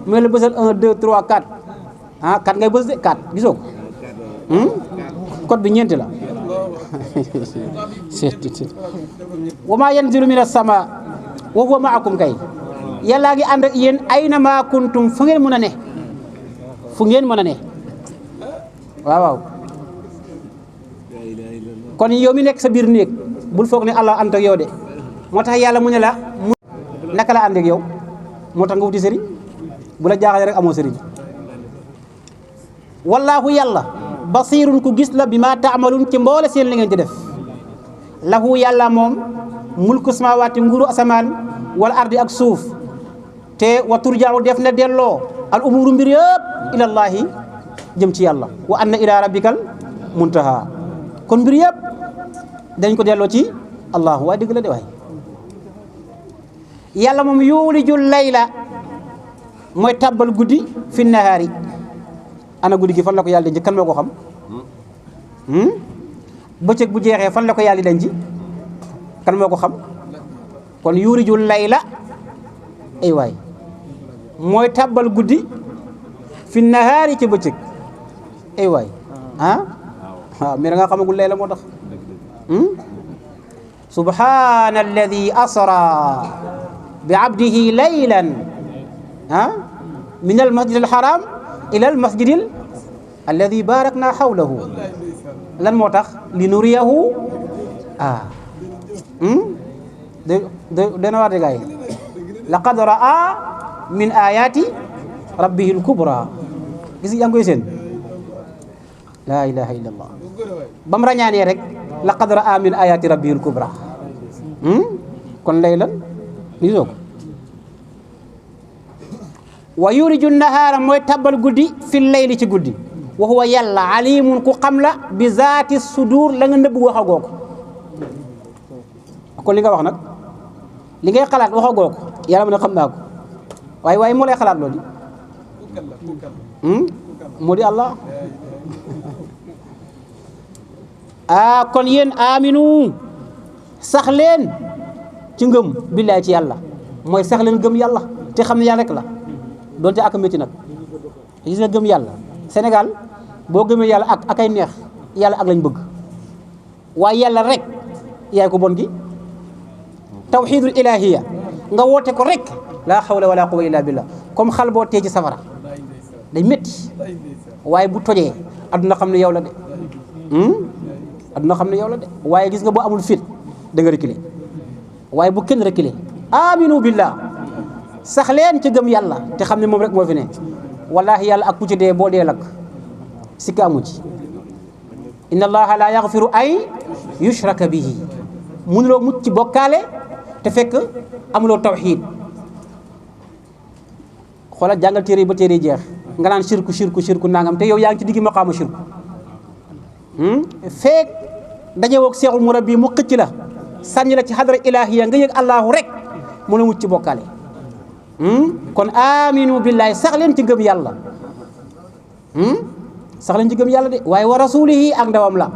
Speaker 1: mu la bësal 1 2 3 4 4 ngay bës de 4 gisoo ko code bi ñeenti la wa ma yanzilu min as-sama wa huwa ma'akum kay yàllaa ngi ànd ak yéen ayna ma kuntum fu ngeen mën a ne fu ngeen mën a ne waaw kon yow mi nekk sa biir néeg bul foog ne Allah ànd ak yow de moo tax yàlla mu ne la naka la ànd ak yow moo tax nga wuti sëriñ bu la jaaxale rek amoo sëriñ wallaahu yàlla basirun ku gis la bi ma taamalun ci mboole seen li ngeen di def lahu yàlla moom mulku samawaati nguuru asamaan wala ardi ak suuf te wa turjaaw def na delloo al umuru mbir yëpp ilallaahi jëm ci yàlla wa anna ila rabbikal muntaha kon mbir yëpp dañ ko delloo ci allah waaye dëgg la de waay yàlla moom yuulijul layla mooy tàbbal guddi fi nahaari ana guddi gi fan la ko yàlla denc kan moo ko xam bëccëg bu jeexee fan la ko yàlla denc kan moo ko xam kon yuulijul layla ay waay mooy tàbbal guddi fi nahaari ci bëccëg ay waay waaw mais da nga xamagul layla moo tax subhaana alladi asra bi abdihi laylan min almasjid alharam ila almasjid alladi barakna hawlahu lan moo tax li nuriyahu dana waar de gaay laqad ra'a min ayati rabbihi alkubra gis yaa ngi koy seen la ilaha illa allah bam rañaanee rek laqad ra'a min ayati rabbihi alkubra kon laylan ni soog wa yuriju nahaara mooy tabbal guddi fi layli ci guddi wa huwa yàlla alimun ku xam la bi zaati sudur la nga nëbb waxagoo ko kon li nga wax nag li ngay xalaat waxagoo ko yàlla mu ne xam naa ko waaye moo lay xalaat loolu moo di Allah kon yéen aminu sax leen ci ngëm billaay ci yàlla mooy sax leen gëm yàlla te xam ne yàlla rek la doonte ak métti nag gis nga gëm yàlla Sénégal boo gëmee yàlla ak ay neex yàlla ak lañ bëgg waaye yàlla rek yaay ko bon gi tawxiidul ilaahiya nga woote ko rek laa xawla wala quwwata illa billah comme xal boo tee ci safara day métti waaye bu tojee adduna xam ne yow la de adduna xam ne yow la de waaye gis nga boo amul fit da nga reculer waaye bu kenn reculer aminu billah sax leen ci gëm yàlla te xam ne moom rek moo fi ne wallahi yàlla ak ku ci dee boo dee lakk sikka amu ci inna allaha la yaghfiru ay yushraka bihi mënuloo mucc ci bokkaale te fekk amuloo tawxiid xoolal jàngal téere yi ba téere yi jeex nga naan shirku nangam te yow yaa ngi ci diggi maqaama shirku feek dajewoog seexul murabbi mu xëcc la sànni la ci xadra ilahiya nga yëg allahu rek mën a mucc ci bokkaale kon aminu billahi sax leen ci gëm yàlla sax leen ci gëm yàlla de waaye wa rasulihi ak ndawam la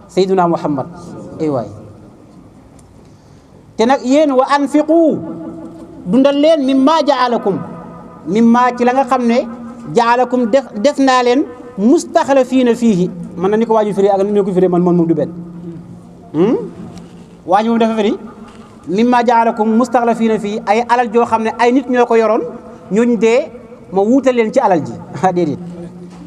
Speaker 1: sayyiduna muhammad ay waay te nag yéen wa anfiqu dundal leen mimma jaalakum mimma ci la nga xam ne jaalakum def naa leen mustaxlafiina fiihi man na ni ko waaju firi ak ni ko firi man moom du benn waaju moom dafa firi mimma jaalakum mustaxlafiina fii ay alal joo xam ne ay nit ñoo ko yoroon ñooñ dee ma wuutal leen ci alal ji déedéet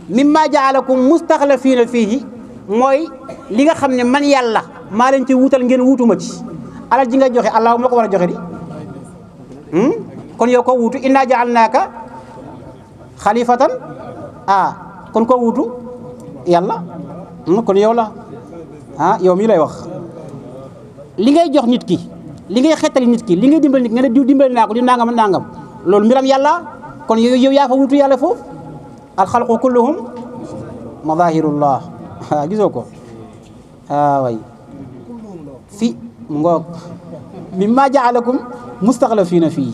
Speaker 1: mimma jaalakum mustaxlafiina fii mooy li nga xam ne man yàlla maa leen ci wuutal ngeen wuutuma ci alal ji nga joxe allah moo ko war a joxe di kon yow ko wuutu inna jaalnaaka xalifatan kon ko wuutu yàlla kon yow la yow mii lay wax li ngay jox nit ki li ngay xettali nit ki li ngay dimbal nit nga ne diw dimbali naa ko di nangam nangam loolu mbiram yàlla kon yow yaa fa wuutu yàlla foofu alxalqu kulluhum madahirullah gisoo ko way fi mu ngoog mimma jaalakum mustaxlafiina fii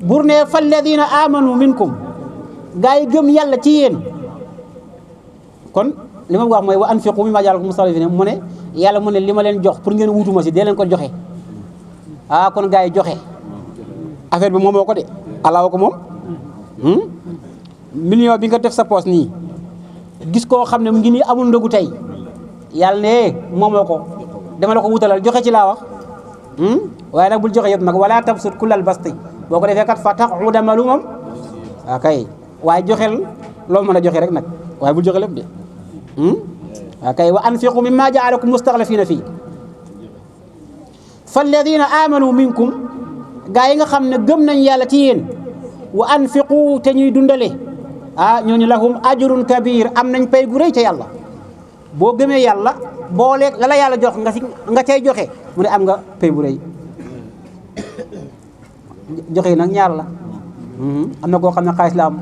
Speaker 1: bur ne falladina amanu minkum gaa yi gëm yàlla ci yéen kon li ma wax mooy wa anfiqu mimma jaalakum mustaxlafiina mu ne yàlla mu ne li ma leen jox pour ngeen wutuma si dee leen ko joxe kon gaa yi joxe affaire bi moomoo ko de alaa ko moom million bi nga def sa poos nii gis koo xam ne mu ngi nii amul ndogu tey yàlla ne moomoo ko dama la ko wutalal joxe ci laa wax waaye nag bul joxe yëpp nag wala tabsut kullal basti boo ko defee kat fa taquda maluman kay waaye joxel loo mën a joxe rek nag waaye bul joxe lépp de kay wa anfiqu mimma jaalakum mustaxlafiina fii falladina amanu minkum gaa yi nga xam ne gëm nañ yàlla ci yéen wa anfiqu te ñuy dundale ñooñu lahum ajrun kabir am nañ pay gu rëy ca yàlla boo gëmee yàlla booleeg la la yàlla jox nga cay joxe mu ne am nga pay bu rëy joxe nag ñaar la am na koo xam ne xaalis la am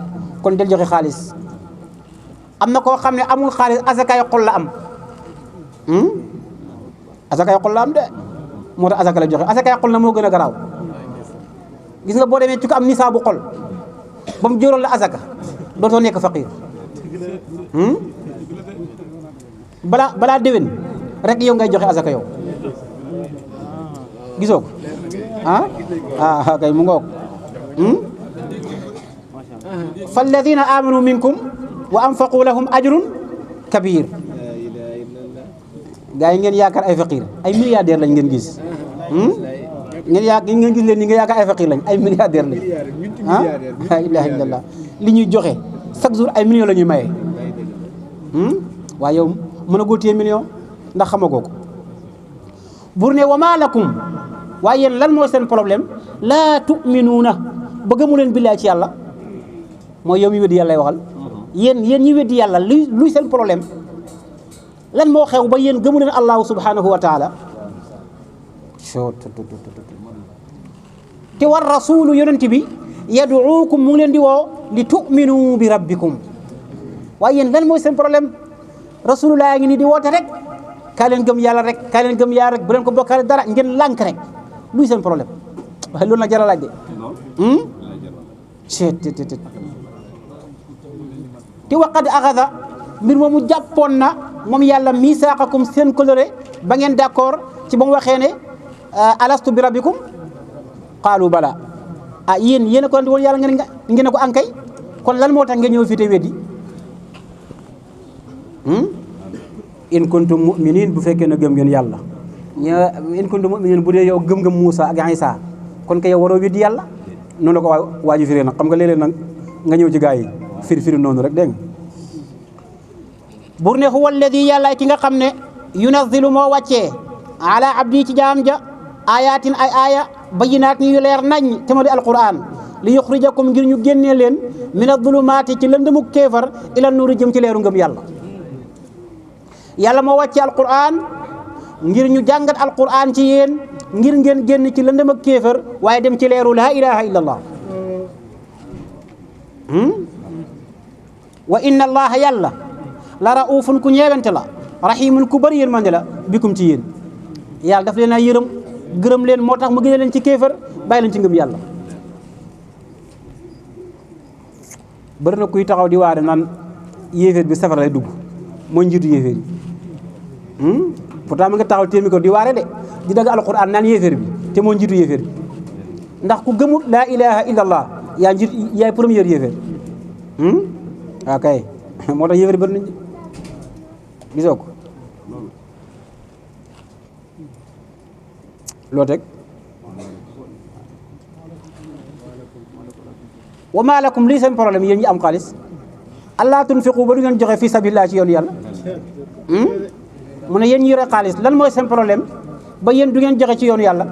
Speaker 1: kon del joxe xaalis am na koo xam ne amul xaalis asakaay xol la am asakaay xol la am de moo tax asaka la joxe asakaay xol na moo gën a garaaw gis nga boo demee ci ko am nisaabu xol ba mu jóoral la asaka dootoo nekk faqir balaa déwén rek yow ngay joxe asaka yow gisoo ko kay mu ngoog falladina amanu minkum wa anfaqu lahum ajrun kabir gaa yi ngeen yaakaar ay faqir ay milliardaire lañ ngeen gis ngeen gis leen ni nga yaakaar ay faqir lañ ay milliardaire lañ la ilaha illallah li ñuy joxe chaque jour ay millions la ñuy maye waaye yow mën a góotiyee million ndax xamagoo ko bur ne wa maa lakum waaye yéen lan mooy seen problème laa tuminuuna ba gëmu leen billaay ci yàlla mooy yow mi weddi yàlla lay waxal yéen ñi weddi yàlla luy seen problème lan moo xew ba yéen gëmu leen allahu subhanahu wa taala te war rasulu yonent bi yaduukum mu ngi leen di woo li tuminu bi rabbikum waaye yéen lan mooy seen problème rasulullah ngi nii di woote rek kaa leen gëm yàlla rek kaa leen gëm yàlla rek bu leen ko bokkaale dara ngeen lànk rek luy seen problème waaye loolu na jara laaj de te waqad axada mbir moomu jàppoon na moom yàlla misaaqakum seen coloré ba ngeen d'accord ci ba mu waxee ne alastu bi rabbikum qaalu bala yéen a ko andi woon yàlla ngeen ko ankay kon lan moo tax ngeen ñëw fii te weddi in kuntum mu'minin bu fekkee ne gëm ngeen yàlla in kuntum mu'minin bu dee yow gëm-gëm Muusa ak Isa kon kay yow waroo weddi yàlla noonu la ko waaju firee nag xam nga léeg-léeg nag nga ñëw ci gaa yi firi noonu rek dégg nga bur ne huwa alladi yàlla ki nga xam ne yunazzilu moo wàccee ala abdi ci jaam ja ayatin ay aaya bayinaat yu leer nañ te ma di alquran li yuxrijakum ngir ñu génnee leen min adulumaati ci lëndëmu kéefar ila nuuri jëm ci leeru ngëm yàlla yàlla moo wàccee alquran ngir ñu jàngat alquran ci yéen ngir ngeen génn ci lëndëm ak kéefar waaye dem ci leeru laa ilaha illa allah wa inna allaha yàlla la raufun ku ñeewante la rahimun ku bëri yërmande la bikum ci yéen yàlla daf leen a yërëm gërëm leen moo tax mu génne leen ci kéefar bàyyi leen ci ngëm yàlla bëri na kuy taxaw di waare naan yéeféer bi safara lay dugg mooy njiitu yéeféer yi pourtant ma nga taxaw téemi ko di waare de di dagg alquran naan yéeféer bi te moo njiitu yéeféer bi ndax ku gëmul laa ilaha illa allah yaa njiit yaay première yéeféer ok moo tax yéeféer bëri nañ gisoo ko loo teg wa maa lakum lii seen problème yéen ñi am xaalis allaa tunfiqu ba du ngeen joxe fi sabilillah ci yoonu yàlla mu ne yéen ñi yore xaalis lan mooy seen problème ba yéen du ngeen joxe ci yoonu yàlla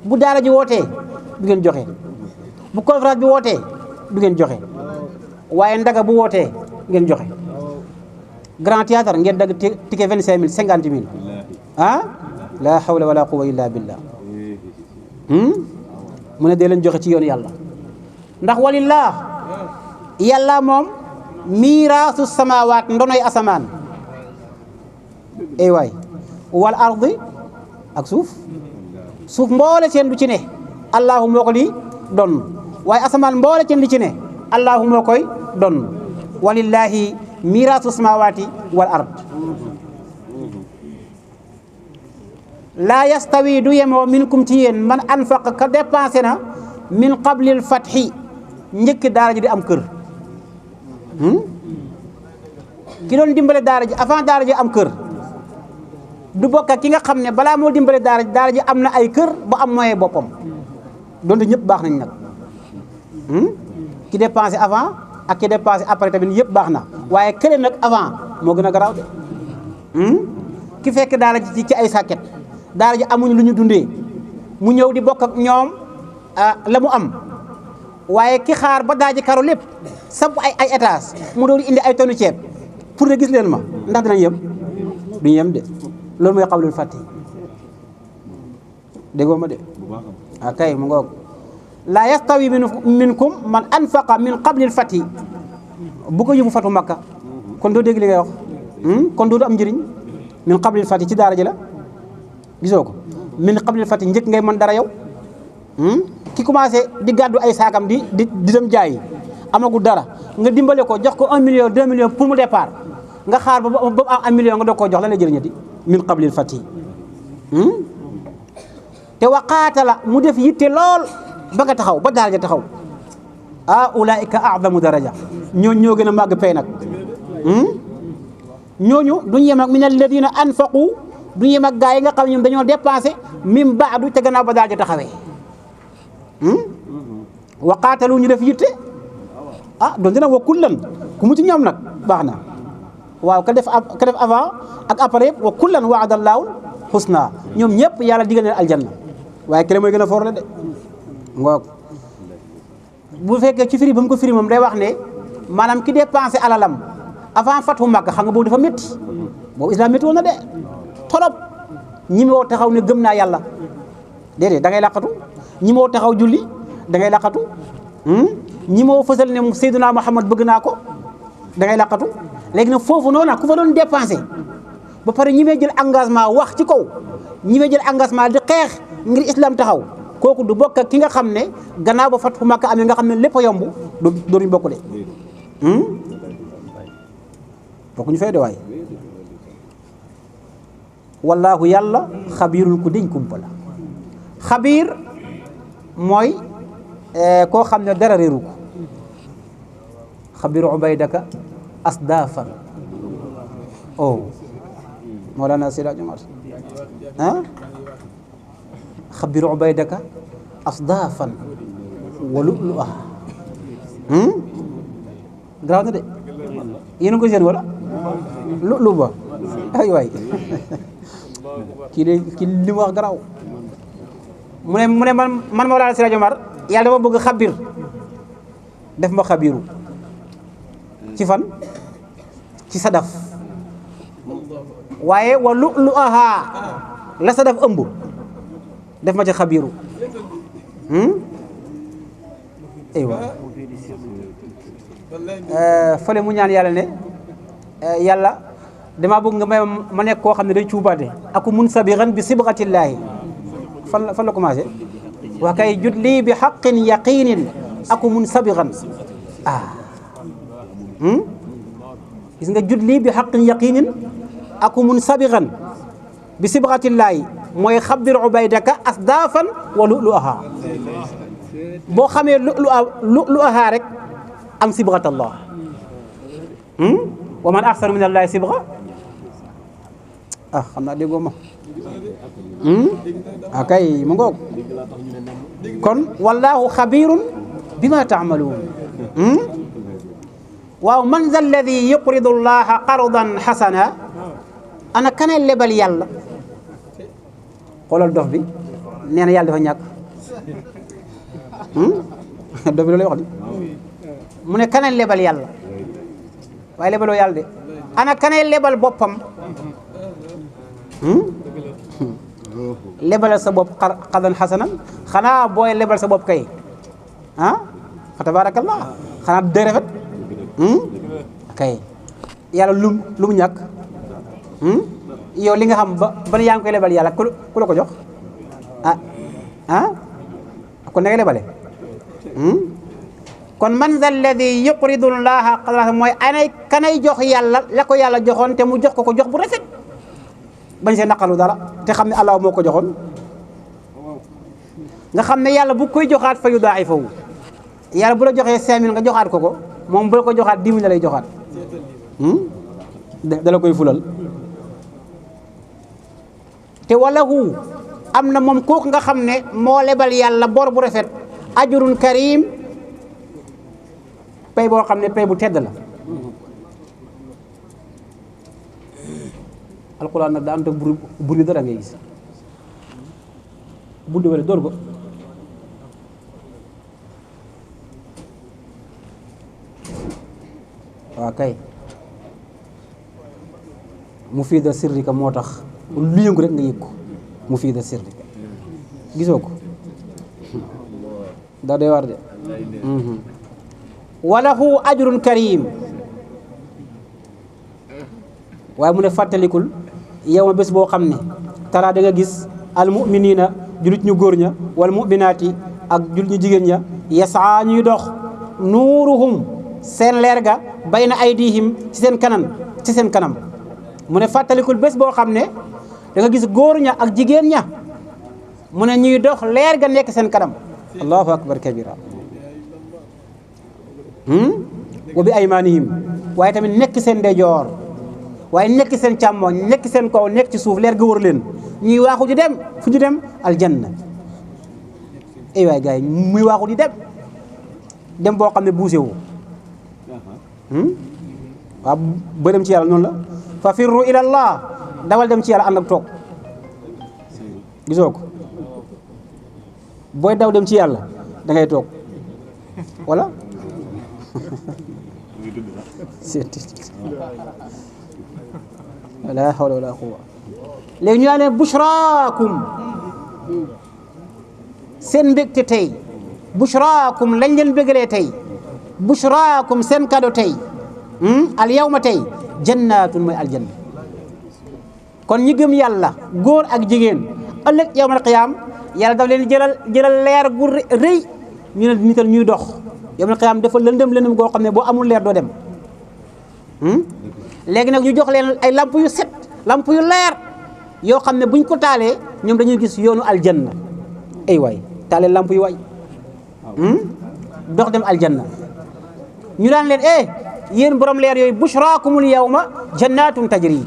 Speaker 1: bu daara ji wootee du ngeen joxe bu conférence bi wootee du ngeen joxe waaye ndaga bu wootee ngeen joxe grand théâtre ngeen dagg ticket 25 000 50 000 ah la hawla wala quwwata illa billah mu ne dee leen joxe ci yoonu yàlla ndax walillah yàlla moom miiraasu samawaat ndonoy asamaan waay wal ardi ak suuf mboole seen du ci ne allahu moo ko li donn waaye asamaan mboole seen li ci ne allahu moo koy donn walillahi miiraasu samawaati wal ard laa yastawi du yemoo minkum ci yéen man anfaq ka dépensé na min qablil fathi njëkk daara ji di am kër ki doon dimbale daara ji avant daara ji am kër du bokk ak ki nga xam ne balaa moo dimbale daara ji am na ay kër ba am moyen boppam donte ñëpp baax nañ nag ki dépensé avant ak ki dépensé après tamit yëpp baax na waaye kële nag avant moo gën a garaaw de ki fekk daara ji ci ay sàkket daara ji amuñ lu ñu dundee mu ñëw di bokk ak ñoom la mu am waaye ki xaar ba daara ji karo lépp sab ay étage mu doon indi ay tonnu ceeb pour ne gis leen ma ndax dinañ yem duñu yem de loolu mooy xawlul fàtti déggoo ma de kay mu ngoog laa yastawi minkum man anfaqa min qablil fati bu ko yóbbu fatu makka kon doo dégg li ngay wax kon doo am njëriñ min qablil fati ci daara ji la gisoo ko min qablil fati njëkk ngay mën dara yow ki commencé di gàddu ay saakam di dem jaayi amagul dara nga dimbale ko jox ko 1 million 2 millions pour mu départ nga xaar ba am 1 million nga doog koo jox la lay jëriñati min qablil fati te waqaatala mu def yitte lool ba nga taxaw ba daraja taxaw ulaika a'zamu daraja ñoo gën a màgg pay nag ñooñu duñu yem ak min alladina anfaqu duñu yem ak gaa yi nga xam ne ñoom dañoo dépensé min baadu te gannaaw ba daraja taxawee waqaatalu ñu def yitte doon dina wa kullan ku mu ci ñoom nag baax na waaw ka def avant ak après wa kullan wa'ada Allahu husna ñoom ñëpp yàlla digal leen aljanna waaye kene mooy gën a foor la de ngoog bu fekkee ci firi ba mu ko firi moom day wax ne maanaam ki dépensé alalam avant fatu Makka xam nga boobu dafa métti boobu islam métti woon na de torop ñi moo taxaw ne gëm naa yàlla déedéet da ngay laqatu ñi moo taxaw julli da ngay laqatu ñi moo fësal ne Seydina Muhammad bëgg naa ko da ngay laqatu léegi nag foofu noonu ku fa doon dépensé ba pare ñi may jël engagement wax ci kaw ñi may jël engagement di xeex ngir islam taxaw kooku du bokk ak ki nga xam ne gannaaw ba fatu Makka amee nga xam ne lépp a yomb doonuñ bokk de bokkuñu fay de waay wallaahu yàlla xabiirul ku deñ kumpa la xabiir mooy koo xam ne dara réeru ko xabiir ubaydaka asdaafan Mawlana Seydi Hadji Omar xabiir ubaydaka asdaafan wa lu'lu'ah garaaw na de yéen a ngi ko seen wala lu ba ay waay kii li mu wax garaaw mu ne man Mawlana Seydi Hadji Omar yàlla dama bëgg xabir def ma xabiru ci fan ci sadaf waaye wa lu'lu'aha la sadaf ëmb def ma ci xabiru aywa fële mu ñaan yàlla ne yàlla damaa bëgg nga may ma nekk koo xam ne day cuubaate aku mun sabiran bi sibgatillaahi fan la commencé wa kay jut lii bi xaqin yaqinin aku mun sabiran gis nga jut lii bi xaqin yaqinin aku mun sabiran bi sibgatillaahi mooy xabir ubaydaka asdaafan wa lu'lu'aha boo xamee lu'lu'aha rek am sibgatallah wa man ahsanu min allahi sibga xam naa déggoo ma akay mu ngoog kon wallahu xabirun bima taamaluun waaw man za alladi yuqridu llaha qardan xasana ana kana lebal yàlla xoolal dof bi nee na yàlla dafa ñàkk dof bi loolu lay wax di mu ne kana lebal yàlla waaye lebaloo yàlla de ana kana lebal boppam lebalal sa bopp qardan xasanan xanaa booy lebal sa bopp kay fa tabarakallah xanaa day rafet kay yàlla lu mu ñàkk yow li nga xam ba yaa ngi koy lebal yàlla ku la ko jox kon na nga lebale kon man za alladi yuqridu llaha qardan mooy kanay jox yàlla la ko yàlla joxoon te mu jox ko jox bu rafet bañ see naqalu dara te xam ne Allah moo ko joxoon nga xam ne yàlla bu koy joxaat fa yudaa'ifahu yàlla bu la joxee 5000 nga joxaat ko moom bu la ko joxaat 10 000 la lay joxaat da la koy fulal te walahu am na moom kooku nga xam ne moo lebal yàlla bor bu rafet ajrun karim pay boo xam ne pay bu tedd la alquran nag daa am te buri dara ngay gis buddi wala door ko waaw kay mu fii da sirrika moo tax lu yëngu rek nga yëg ko mu fii da sirrika gisoo ko daa doy war de walahu ajrun karim waaye mu ne fàttalikul yow ma bés boo xam ne tara da nga gis al muminina julit ñu góor ña wal muminaati ak julit ñu jigéen ña yasaa ñuy dox nuuruhum seen leer ga bayna aydihim ci seen kanam mu ne fàttalikul bés boo xam ne da nga gis góor ña ak jigéen ña mu ne ñuy dox leer ga nekk seen kanam allahu akbar kabira wa bi aymanihim waaye tamit nekk seen ndeyjoor waaye nekk seen càmmooñ nekk seen kaw nekk ci suuf leer ga wër leen ñuy waaxu di dem fu ñu dem aljanna ay waay gars yi muy waaxu di dem boo xam ne buuse wu waaw ba dem ci yàlla noonu la fa firru ila allah dawal dem ci yàlla ànd ak toog gisoo ko booy daw dem ci yàlla da ngay toog wala la hawla wala quwwa léegi ñu ne bushraakum seen mbégte tey bushraakum lañ leen bégalee tey bushraakum seen kado tey al yawma tey jannaatun mooy aljanna kon ñi gëm yàlla góor ak jigéen ëllëg yawmal qiyaam yàlla daf leen jëlal leer gu rëy ñu ne nital ñuy dox yawmal qiyaam dafa lëndëm goo xam ne boo amul leer doo dem léegi nag ñu jox leen ay lamp yu set lamp yu leer yoo xam ne buñ ko taalee ñoom dañuy gis yoonu aljanna ay waay taalee lamp yu waay dox dem aljanna ñu daan leen yéen borom leer yooyu bushraakumul yawma jannatun tajri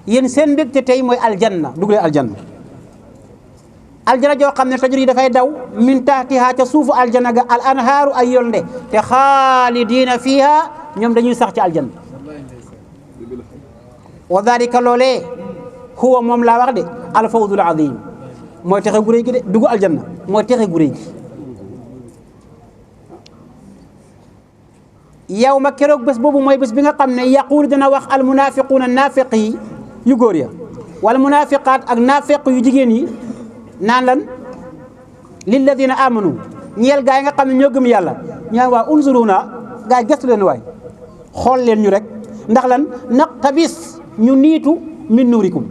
Speaker 1: yéen seen mbégte tey mooy aljanna dugg leen aljanna joo xam ne tajri dafay daw min tahtiha ca suufu aljanna ga al anhaaru ay yolnde te xaalidiina fiha ñoom dañuy sax ci aljanna wa dalika loolee huwa moom laa wax de al fawzul azim mooy texe gu réy gi de dugg aljanna mooy texe gu réy gi yow ma keroog bés boobu mooy bés bi nga xam ne yaquulu dana wax al munafiquuna naafiq yi yu góor ya wala munafiqaat ak naafiq yu jigéen yi naan lan lilladina amanu ñeel gaa yi nga xam ne ñoo gëm yàlla ñaan waa unzuruna gaa yi gëstu leen waay xool leen ñu rek ndax lan naqtabis ñu niitu min nuurikum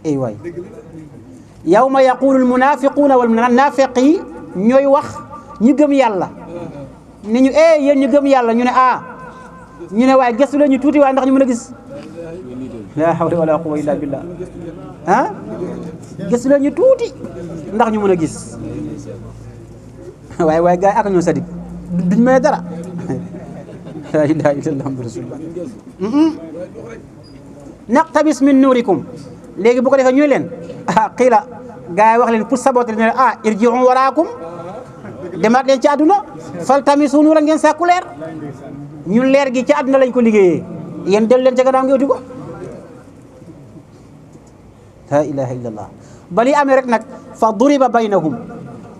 Speaker 1: ay waay yawma yaqulu almunafiquuna wal naafiq yi ñooy wax ñu gëm yàlla ne ñu yéen ñu gëm yàlla ñu ne ñu ne waaye gëstu leen ñu tuuti waaye ndax ñu mën a gis la hawla wala quwwata illa billah gëstu leen ñu tuuti ndax ñu mën a gis waaye gars yi ak ñoo sadik duñ may dara la ilaha illallah muhammadu rasulullah naqtabis min nuurikum léegi bu ko defee ñuy leen xiila gars yi wax leen pour saboter ne irji'u waraakum demaat leen ci àdduna faltamisu nuuran ngeen sàkku leer ñun leer gi ci àdduna lañ ko liggéeyee yéen dellu leen ca gannaaw ngi uti ko la ilaha illallah ba li amee rek nag fa duriba baynahum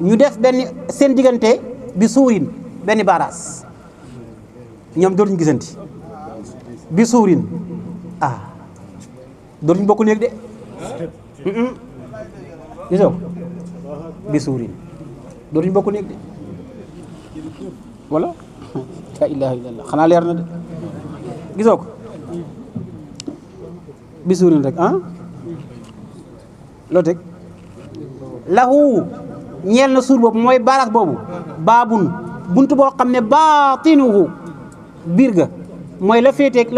Speaker 1: ñu def benn seen diggante bi suurin benn baaraas ñoom dootuñu gisanti bi suurin dootuñu bokk néeg de gisoo bi suurin dootuñu bokk néeg de wala la ilaha illallah xanaa leer na de gisoo ko bi suurin rek loo teg lahu ñeel na suur boobu mooy baaraas boobu baabun buntu boo xam ne baatinuhu biir ga mooy la féeteeg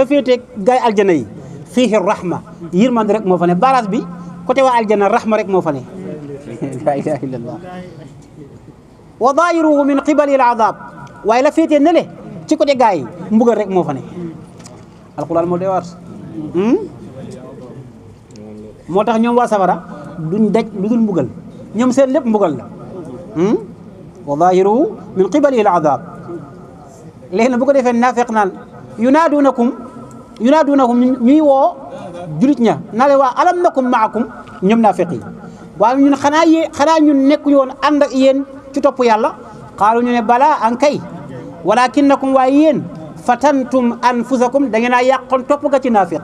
Speaker 1: gaay aljana yi fiihi rahma yërmande rek moo fa ne baaraas bi côté waa aljana rahma rek moo fa ne la ilaha illallah wa daayiruhu min qibali al adab waaye la féetee ne le ci côté gaay yi mbugal rek moo fa ne alquran moo dee waat moo tax ñoom waa safara duñ daj lu dul mbugal ñoom seen lépp mbugal la wa zahiruhu min qibali al adab léegi nag bu ko defee naafeq naan yunaadunakum ñuy woo julit ña naa leen waa alam nakum maakum ñoom naafeq yi waaye ñun xanaa ñun nekkuñu woon ànd ak yéen ci topp yàlla xaalu ñu ne balaa an kay walakinnakum waaye yéen fatantum anfusakum da ngeen a yàqoon topp ga ci naafeq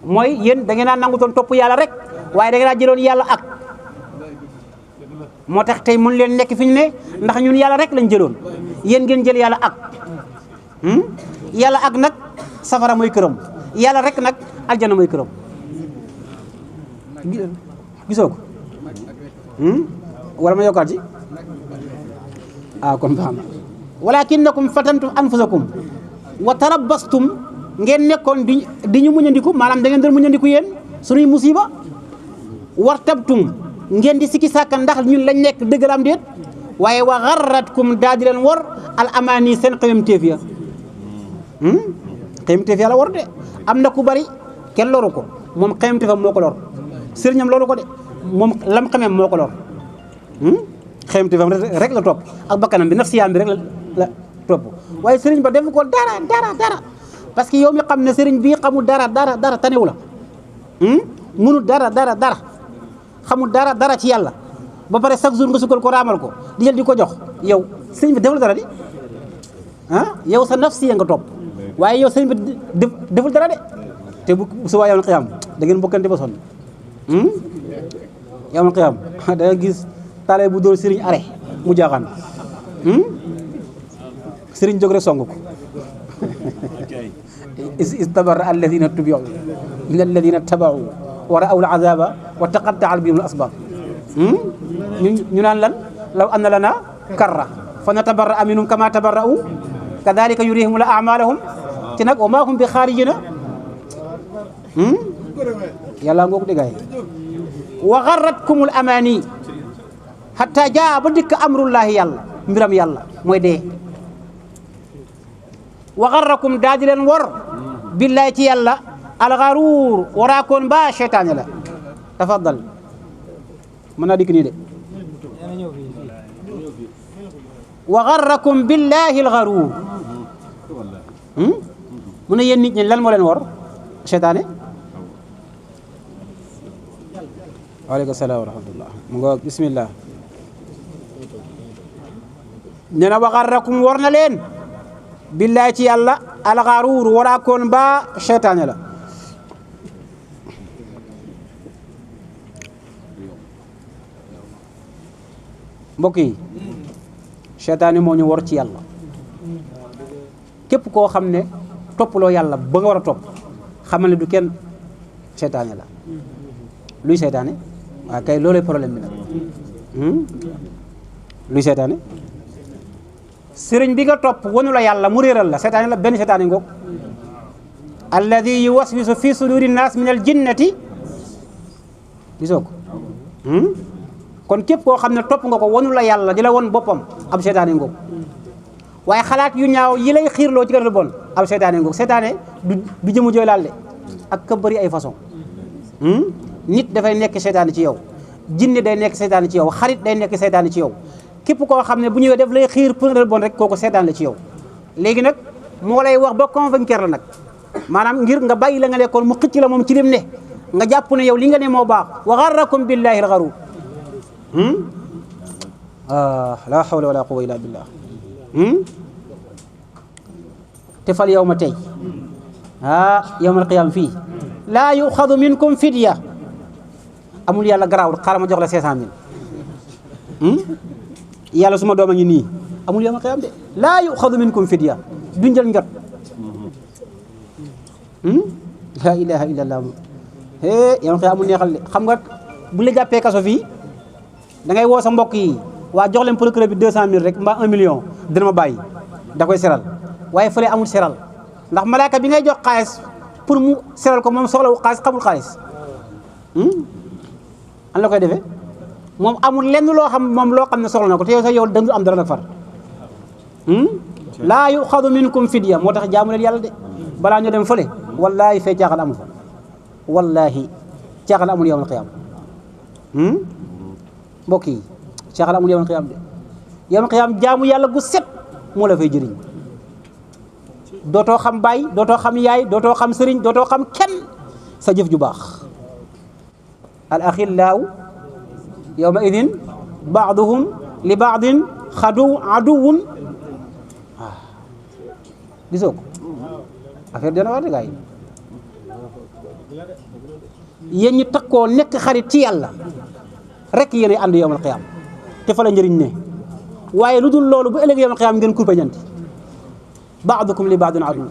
Speaker 1: mooy yéen da ngeen a nangutoon topp yàlla rek waaye da ngeen a jëloon yàlla ak moo tax tey mun leen nekk fi ñu ne ndax ñun yàlla rek lañ jëloon yéen ngeen jël yàlla ak yàlla ak nag safara mooy këram yàlla rek nag aljana mooy këram gisoo ko wala ma yokkaat ci kon baax na walakinnakum fatantum anfusakum wa tarabbastum ngeen nekkoon di ñu muñandiku maanaam da ngeen doon muñandiku yéen sunuy musiba wartabtum ngeen di sikki sàkka ndax ñun lañ nekk dëgg la am déet waaye wa garratkum daal di leen wor al amaani seen xëyamteef ya xëyamteef ya la wor de am na ku bari kenn loru ko moom xëyamteefam moo ko lor sëriñam loru ko de moom lam xamee moo ko lor xëyamteefam rek la topp ak bakkanam bi nafsiyaam bi rek la topp waaye sëriñ ba def ko dara parce que yow mi xam ne sëriñ bii xamul dara tanewu la mënul dara xamul dara ci yàlla ba pare chaque jour nga sukkal ko raamal ko di jël di ko jox yow sëriñ bi deful dara di yow sa nafsiya nga topp waaye yow sëriñ bi deful dara de te bu subaa yawmal qiyaam da ngeen bokkante ba sonn yawmal qiyaam da nga gis taale bu dóor sëriñ are mu jaaxaan sëriñ jóg rek song ko istabarra alladina tubiu min alladina tabau wa ra'aw al-azaba wa taqatta'at bihim al-asbab ñu naan lan law anna lana karra fa natabarra'a minhum kama tabarra'u kadhalika yurihim a'malahum te nag wa ma hum bi kharijina yàlla ngoo ko déggaay wa gharratkum al-amani hatta jaa ba dikk amrullahi yàlla mbiram yàlla mooy dee wa gharrakum daa di leen wor billahi ci yàlla alxaruur waraakoon ba seytaane la tafaddal mën naa dikk nii de wa gharrakum billahi alxaruur mu ne yéen nit ñi lan moo leen wor seytaane waaleykum salaam wa rahmatullah mu nga bismillah nee na wa gharrakum wor na leen billahi ci yàlla alxaruur waraakoon ba seytaane la mbokk yi seytaane moo ñu war ci yàlla képp koo xam ne toppaloo yàlla ba nga war a topp xamal ne du kenn seytaane la luy seytaane waaw kay loolay problème bi nag luy seytaane sëriñ bi nga topp wanu la yàlla mu réeral la seytaane la benn seytaane ngoog alladi yuwaswisu fi suduri nnaas min al jinnati gisoo ko kon képp koo xam ne topp nga ko wanu la yàlla di la won boppam ab seytaane ngoog waaye xalaat yu ñaaw yi lay xiirloo ci gën a bon ab seytaane ngoog seytaane du jëmu jooy laal de ak ka bëri ay façon nit dafay nekk seytaane ci yow jinne day nekk seytaane ci yow xarit day nekk seytaane ci yow képp koo xam ne bu ñëwee def lay xiir pour nga bon rek kooku seytaane la ci yow léegi nag moo lay wax ba convaincre la nag maanaam ngir nga bàyyi la nga nekkoon mu xëcc la moom ci lim ne nga jàpp ne yow li nga ne moo baax wa garrakum billahi al-gharur la hawla wala quwwata illa billah te fal yow ma tey yawmal qiyaama fii laa yuxadu minkum fidya amul yàlla garaawul xaaral ma jox la 500000 yàlla suma doom a ngi nii amul yawmal qiyaama de laa yuxadu minkum fidya duñ jël njot laa ilaha illa allah yawmal qiyaama amul neexal de xam nga bu la jàppee kaso fii da ngay woo sa mbokk yi waa jox leen procureur bi 200000 rek mbaa 1 million dina ma bàyyi da koy seral waaye fële amul seral ndax malaaka bi ngay jox xaalis pour mu seral ko moom soxlawu xaalis xamul xaalis an la koy defee moom amul lenn loo xam moom loo xam ne soxla na ko te yow sax yow dangul am dara nag far laa yuxadu minkum fidya moo tax jaamu leen yàlla de balaa ñoo dem fële wallahi fee caaxaan amul fa wallahi caaxaan amul yawmal qiyaama mbokk yi caaxaan amul yawmal qiyaama de yawmal qiyaama jaamu yàlla gu set moo la fay jëriñ dootoo xam baay dootoo xam yaay dootoo xam sëriñ dootoo xam kenn sa jëf ju baax al axillaaw yawma idin baaduhum li baadin aduwun waaw gisoo ko affaire dana war de gaay yéen ñi takkoo nekk xarit ci yàlla rek yéen a ànd yawmal qiyaama te fa la njëriñ ne waaye lu dul loolu bu ëllëg yawmal qiyaama ngeen kurpañanti baadukum li baadin adu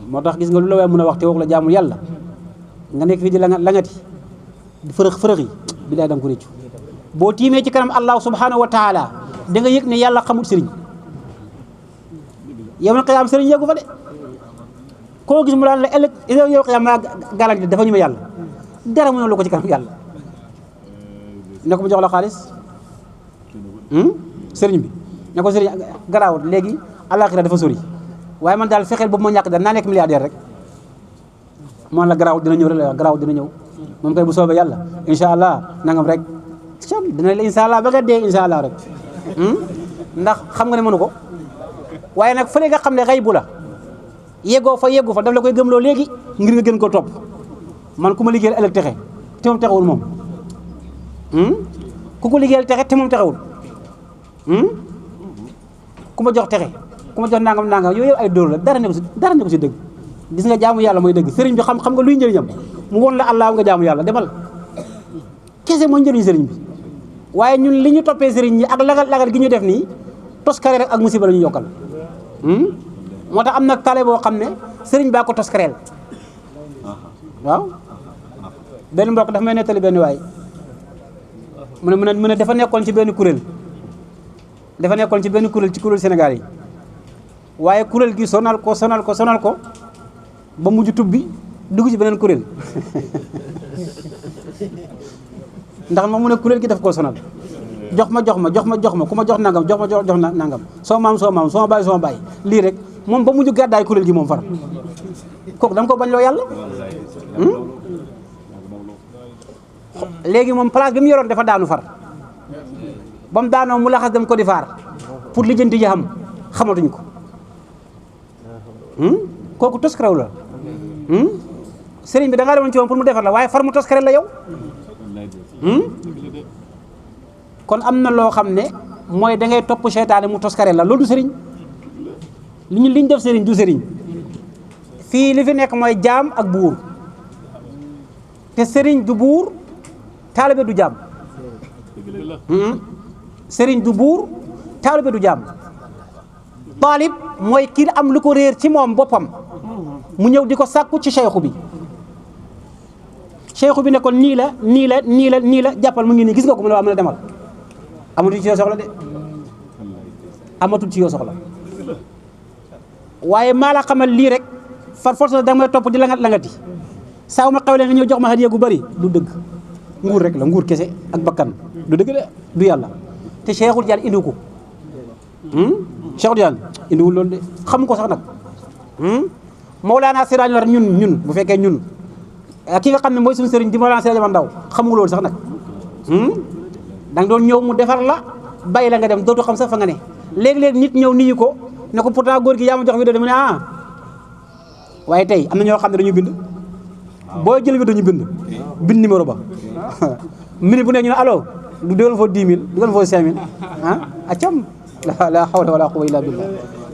Speaker 1: moo tax gis nga lu la waay mën a wax te wax la jaamul yàlla nga nekk fii di langati di fërëx yi bilaay da nga ko réccu boo tiimee ci kanam allah subhanahu wa taala da nga yëg ne yàlla xamul sëriñ yawmal qiyaama sëriñ yeggu fa de koo gis mu daan la ëllëg yow qiyaama garanti dafa ñëme yàlla dara mënoo lu ko ci kanam yàlla ne ko mu jox la xaalis sëriñ bi ne ko sëriñ garaawut léegi àllaaxira dafa sori waaye man daal fexeel boobu ma ñàkk daal naa nekk milliardaire rek moom la garaawut dina ñëw rek la garaawut dina ñëw moom kay bu soobee yàlla incha allah nangam rek dina la incha allah ba nga dee incha allah rek ndax xam nga ne mënu ko waaye nag fële nga xam ne xëy bu la yeggu fa daf la koy gëmloo léegi ngir nga gën ko topp man ku ma liggéeyal ëllëg texe te moom texewul moom ku ko liggéeyal texe te moom texewul ku ma jox texe ku ma jox nangam yooyu ay dóor la dara ne ko si dëgg gis nga jaamu yàlla mooy dëgg sëriñ bi xam nga luy njëriñam mu won la allah nga jaamu yàlla demal kese mooy njëriñ sëriñ bi waaye ñun li ñu toppee sëriñ ñi ak lagal gi ñu def nii toskare rek ak musiba la ñu yokkal moo tax am na tale boo xam ne sëriñ baa ko toskareel waaw benn mbokk dafa may nettali benn waay mu ne dafa nekkoon ci benn kuréel ci kuréel Sénégal yi waaye kuréel gi sonal ko ba mujj tubbi dugg ci beneen kuréel ndax moom mu ne kuréel gi daf koo sonal jox ma ku ma jox nangam jox nangam soo maam soo ma bàyyi lii rek moom ba mujj gàddaay kuréel gi moom far kooku dama ko bañ loo yàlla léegi moom place bi mu yoroon dafa daanu far ba mu daanoo mu laxas dem Côte d'Ivoire pour lijjanti ji xamatuñ ko kooku toskaraw la sëriñ bi da ngaa demoon ci moom pour mu defar la waaye far mu toskare la yow kon am na loo xam ne mooy da ngay topp seytaane mu toskare la loolu du sëriñ liñ def sëriñ du sëriñ fii li fi nekk mooy jaam ak buur te sëriñ du buur taalibe du jaam sëriñ du buur taalibe du jaam taalib mooy kii am lu ko réer ci moom boppam mu ñëw di ko sàkku ci cheikhu bi ne ko nii la jàppal mu ngi nii gis nga ko mu ne waa mën a demal amatul ci yoo soxla de amatul ci yoo soxla waaye maa la xamal lii rek far force da nga may topp di langati saa ma xewlee nga ñëw jox ma hadiya gu bari du dëgg nguur rek la nguur kese ak bakkan du dëgg de du yàlla te Cheikhul Tidiane indiwu ko Cheikhul Tidiane indiwul loolu de xamu ko sax nag Mawlana Seydi war ñun bu fekkee ñun ki nga xam ne mooy suñu sëriñ di Mawlana Seydi Ndaw xamu loolu sax nag da nga doon ñëw mu defar la bàyyi la nga dem dootu xam sax fa nga ne léegi-léegi nit ñëw niñu ko ne ko pourtant góor gi yaa ma jox vidéo dama ne waaye tey am na ñoo xam ne dañu bind boo jël vidéo ñu bind numéro ba minute bu ne ñu ne allo du dugal foofu 10 000 dugal foofu 5 000 acam la hawla wala quwwata illa billah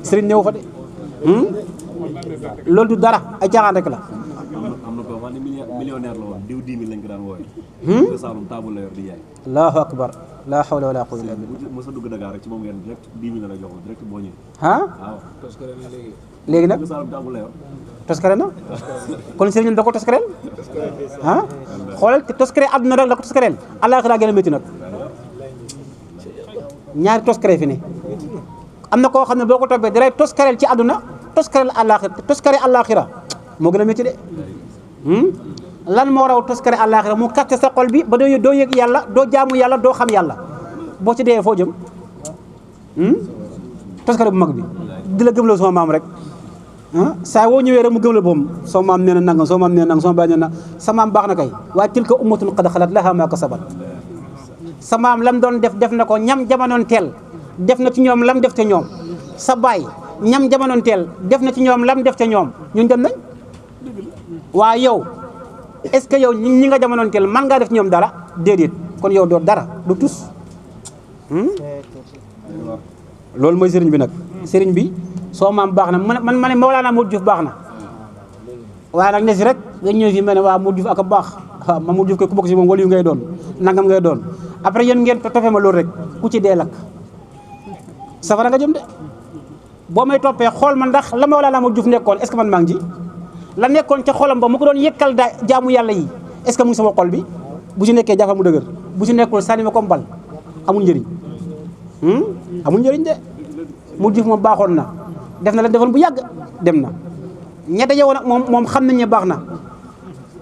Speaker 1: sëriñ ñëw fa de loolu du dara ay caaxaan rek la
Speaker 2: am na ko wax ne millionnaire la woon diw 10 000 lañ ko daan wooye ko Saalum table la yor di jaay
Speaker 1: allahu akbar la hawla wala quwwata illa billah
Speaker 2: mos a dugg Dakar rek ci moom ngeen direct 10 000 la joxoon direct boo ñëwee waaw
Speaker 1: léegi nag
Speaker 2: ko Saalum table la yor
Speaker 1: toskare na kon sëriñ da ko toskareel xoolal te toskare àdduna rek la ko toskareel àllaaxira gën a métti nag ñaari toskare fi ne am na koo xam ne boo ko toppee dalay toskareel ci àdduna toskareel àllaaxira toskare àllaaxira moo gën a métti de lan moo raw toskare àllaaxira mu kaste sa xol bi ba doo yëg yàlla doo jaamu yàlla doo xam yàlla boo ci dee foo jëm toskare bu mag bi di la gëmloo sama maam rek saa woo ñëwee rek mu gëm la boom soo maam nee na nangam soo maam nee na nangam soo maam nee na sa maam baax na kay waaye tilka ummatun qad xalat laha ma kasabat sa maam lam doon def na ko ñam jamonoon teel def na ci ñoom lam def te ñoom sa baay ñam jamonoon teel def na ci ñoom lam def te ñoom ñun dem nañ waaye yow est-ce que yow ñi nga jamonoon teel man ngaa def ci ñoom dara déedéet kon yow doo dara du tus loolu mooy sëriñ bi nag sëriñ bi soo maam baax na man ma ne Mawlana Modou Diouf baax na waaye nag ne si rek nga ñëw fi mel ne waa Modou Diouf ak a baax waaw ma Modou Diouf ko ku bokk si moom waliyu ngay doon nangam ngay doon après yéen ngeen toppee ma loolu rek ku ci dee lakk safara nga jëm de boo may toppee xool ma ndax la Mawlana Modou Diouf nekkoon est ce que man maa ngi ji la nekkoon ca xolam ba mu ko doon yëkkal jaamu yàlla yi est ce que mu ngi sama xol bi bu si nekkee jafal mu dëgër bu si nekkul sànni ma comme bal amul njëriñ amul njëriñ de Modou Diouf moom baaxoon na def na la defoon bu yàgg dem na ña daje woon ak moom xam nañ ne baax na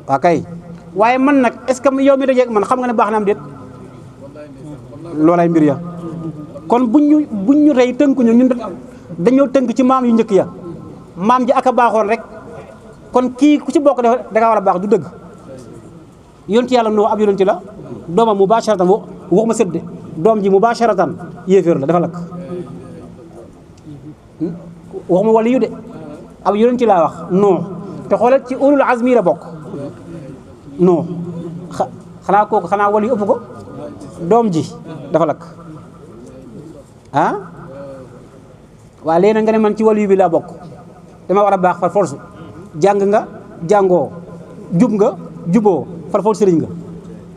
Speaker 1: waa kay waaye man nag est ce que yow mi dajeeg man xam nga ne baax na am déet loolay mbir ya kon buñ ñu rey tënkuñu ñun dañoo tënk ci maam yu njëkk ya maam ji ak a baaxoon rek kon kii ku ci bokk def da ngaa war a baax du dëgg yonti yàlla noo ab yonti la doomam mubasharatan waxuma sëdd de doom ji mubasharatan yéeféer la dafa lakk waxuma wali yu de ab yonenti laa wax Nuux te xoolal ci ulul azmi la bokk Nuux xanaa kooku xanaa wali yu ëpp ko doom ji dafa lakk waa léegi nag nga ne man ci wali yu bi laa bokk dama war a baax par force jàng nga jàngoo jub nga juboo par force sëriñ nga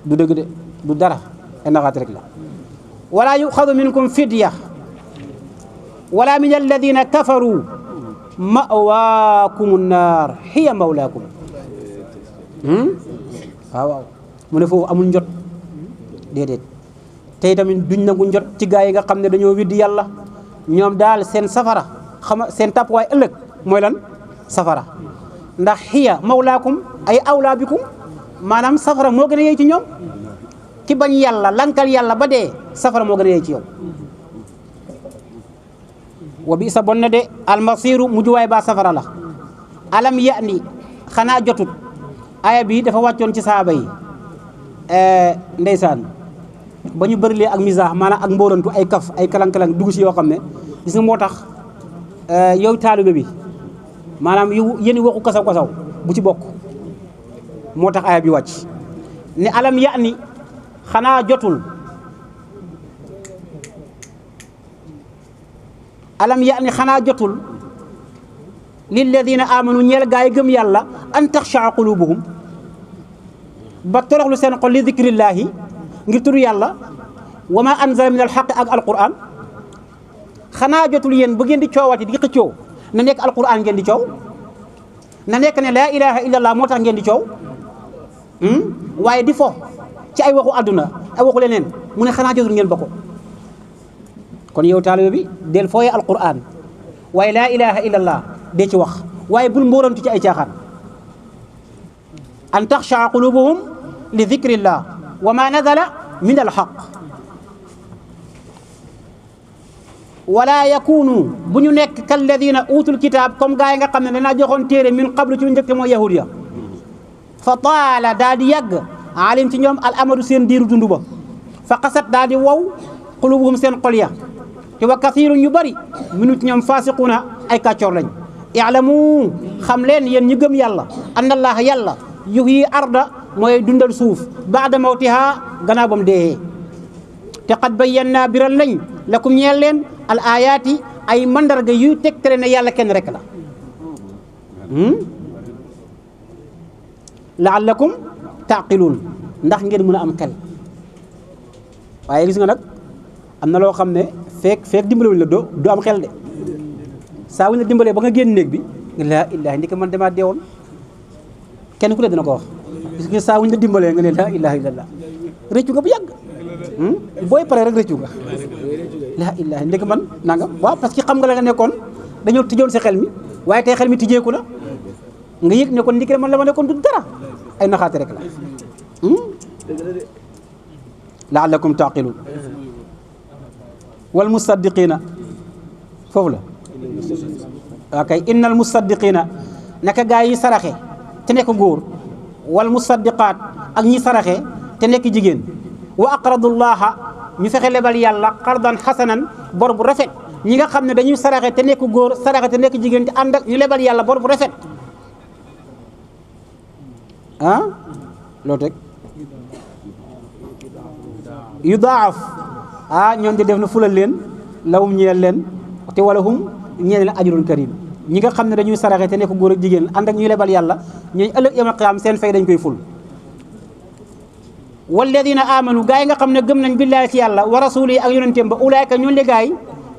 Speaker 1: du dëgg de du dara ay naxaat rek la wala yuxadu minkum fidya wala min alladina kafaru mawaakumu naar hiya mawlaakum waaw mu ne foofu amul njot déedéet tey tamit duñ nangu njot ci gaa yi nga xam ne dañoo widdi yàlla ñoom daal seen safara xama seen tàppuwaay ëllëg mooy lan safara ndax hiya mawlaakum ay awlaa bikum maanaam safara moo gën a yey ci ñoom ki bañ yàlla lankal yàlla ba dee safara moo gën a yey ci yow wa bi sa bon na de almasiru mujjuwaay ba safara la alam yani xanaa jotut aya bi dafa wàccoon ci saaba yi ndeysaan ba ñu bërilee ak misaax maanaam ak mbóorantu ay kaf ay kalang-kalang dugg si yoo xam ne gis nga moo tax yow taalibe bi maanaam yéen waxu kasaw-kasaw bu ci bokk moo tax aya bi wàcc ne alam yani xanaa jotul alam yani xanaa jotul lilladina amanu ñeel gaa yi gëm yàlla an taxshaa qulubuhum ba toroxlu seen xol li dikrillaahi ngir tudd yàlla wa ma anzala min alxaq ak alquran xanaa jotul yéen bu ngeen di coowati di xëccoo na nekk alquran ngeen di coow na nekk ne laa ilaha illallah moo tax ngeen di coow waaye di fo ci ay waxu àdduna ay waxu leneen mu ne xanaa jotul ngeen ba ko kon yow taalibe bi del fooyee alquran waaye laa ilaha illallah dee ci wax waaye bul mbóorantu ci ay caaxaan an taxshaa qulubuhum li dikrillah wa ma nazala min alxaq wala yakunu bu ñu nekk kalladina utul kitaab comme gaa yi nga xam ne danaa joxoon téere min qablu ci lu njëkk mooy yahud ya fa taala daal di yàgg alim ci ñoom al amadu seen diiru dund ba fa xasat daal di wow qulubuhum seen xol ya te wa kathiru ñu bëri minu ci ñoom fasiquna ay kàccoor lañ i'lamu xam leen yéen ñu gëm yàlla anna allaha yàlla yuhyi arda mooy dundal suuf baada mawtiha gannaaw bam dee te qad bayyana biral lañ lakum ñeel leen al ayaati ay mandarga yuy tegtale ne yàlla kenn rek la laallakum taaqiluun ndax ngeen mën a am xel waaye gis nga nag am na loo xam ne feek dimbalewuñ la doo am xel de saa wuñ la dimbalee ba nga génn néeg bi nga laa ilaaha ndeke man damaa deewoon kenn ku ne dina ko wax gis nga saa wuñ la dimbalee nga ne laa ilaaha illallah rëccu nga bu yàgg booy pare rek rëccu nga laa ilaaha ndeke man nangam waaw parce que xam nga la nga nekkoon dañoo tijjoon sa xel mi waaye tey xel mi tijjeeku na nga yëg ne kon ndeke man la ma nekkoon du dara ay naxaate rek la laallakum taaqiluun wal musaddiqiina foofu la okay innal musaddiqiina naka gaa yi saraxe te nekk góor wal musaddiqaat ak ñi saraxe te nekk jigéen wa aqradullaha ñu fexe lebal yàlla qardan xasanan bor bu rafet ñi nga xam ne dañuy saraxe te nekk góor saraxe te nekk jigéen te ànd ak ñu lebal yàlla bor bu rafet loo teg yudaaf ñoom di def na fulal leen lawum ñeel leen te wala hum ñeel leen ajrun karim ñi nga xam ne dañuy saraxe te nekk góor ak jigéen ànd ak ñuy lebal yàlla ñooñu ëllëg yawmal qiyaam seen fay dañ koy ful walladina amanu gaa yi nga xam ne gëm nañ billaahi ci yàlla wa rasuli ak yonenteem ba ulaayka ñoon le gaay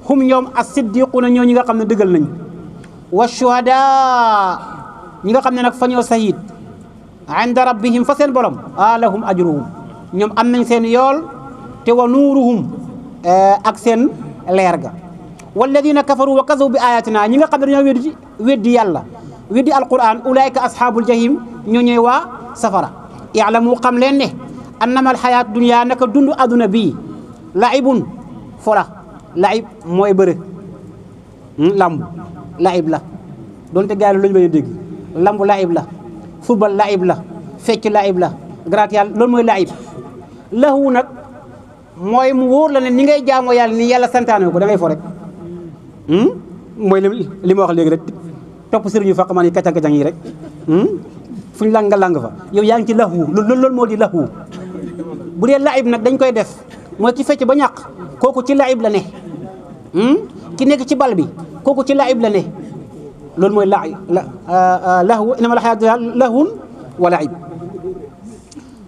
Speaker 1: hum ñoom as-siddiquuna ñoo ñi nga xam ne dëggal nañ wa shuhada ñi nga xam ne nag fa ñoo sahid inda rabbihim fa seen borom lahum ajruhum ñoom am nañ seen yool te wa nuuruhum ak seen leer ga walladina kafaru wa kazabu bi ayatina ñi nga xam ne dañoo weddi yàlla weddi alquran ulaayka ashabul jahim ñoo ñooy waa safara i'lamu xam leen ne annama alxayaat dunya naka dund aduna bii laibun fola laib mooy bëre lamb laib la doonte gars yi lañu bañ a dégg lamb laib la football laib la fecc laib la gratte yàlla loolu mooy laib lahu nag mooy mu wóor la ne ni ngay jaamoo yàlla ni yàlla santaane ko da ngay fo rek mooy li ma wax léegi rek topp sëriñu faqamaan yi kacang-kacang yi rek fu ñu lang nga lang fa yow yaa ngi ci lahu loolu moo di lahu bu dee laib nag dañ koy def mooy ki fecc ba ñàq kooku ci laib la ne ki nekk ci bal bi kooku ci laib la ne loolu mooy lahu innamal hayaatu lahun wa laib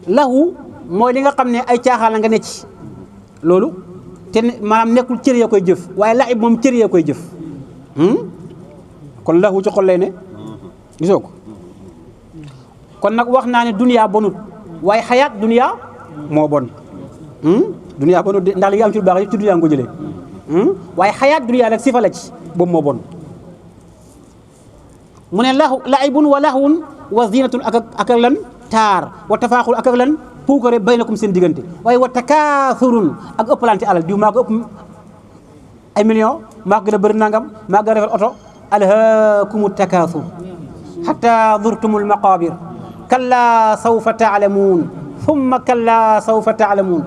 Speaker 1: lahu mooy li nga xam ne ay caaxaan la nga ne ci loolu te maanaam nekkul cër ya koy jëf waaye laib moom cër ya koy jëf kon lahu ci xol lay ne gisoo ko kon nag wax naa ne duniyaa bonut waaye xayaat duniyaa moo bon duniyaa bonut de ndax li nga am ci lu baax yëpp ci duniyaa nga ko jëlee waaye xayaat duniyaa nag sifa la ci boobu moo bon mu ne laibun wa lahwun wa zinatun ak lan taar wa tafaaxul ak lan puukare baynakum seen diggante waaye wa takaathurun ak ëppalante alal diw maa ko ëpp ay million maa ko gën a bëri nangam maa gën a rafet oto alhaakumu takaathur hatta zurtumul maqabir kalla sawfa taalamuun thumma kalla sawfa taalamuun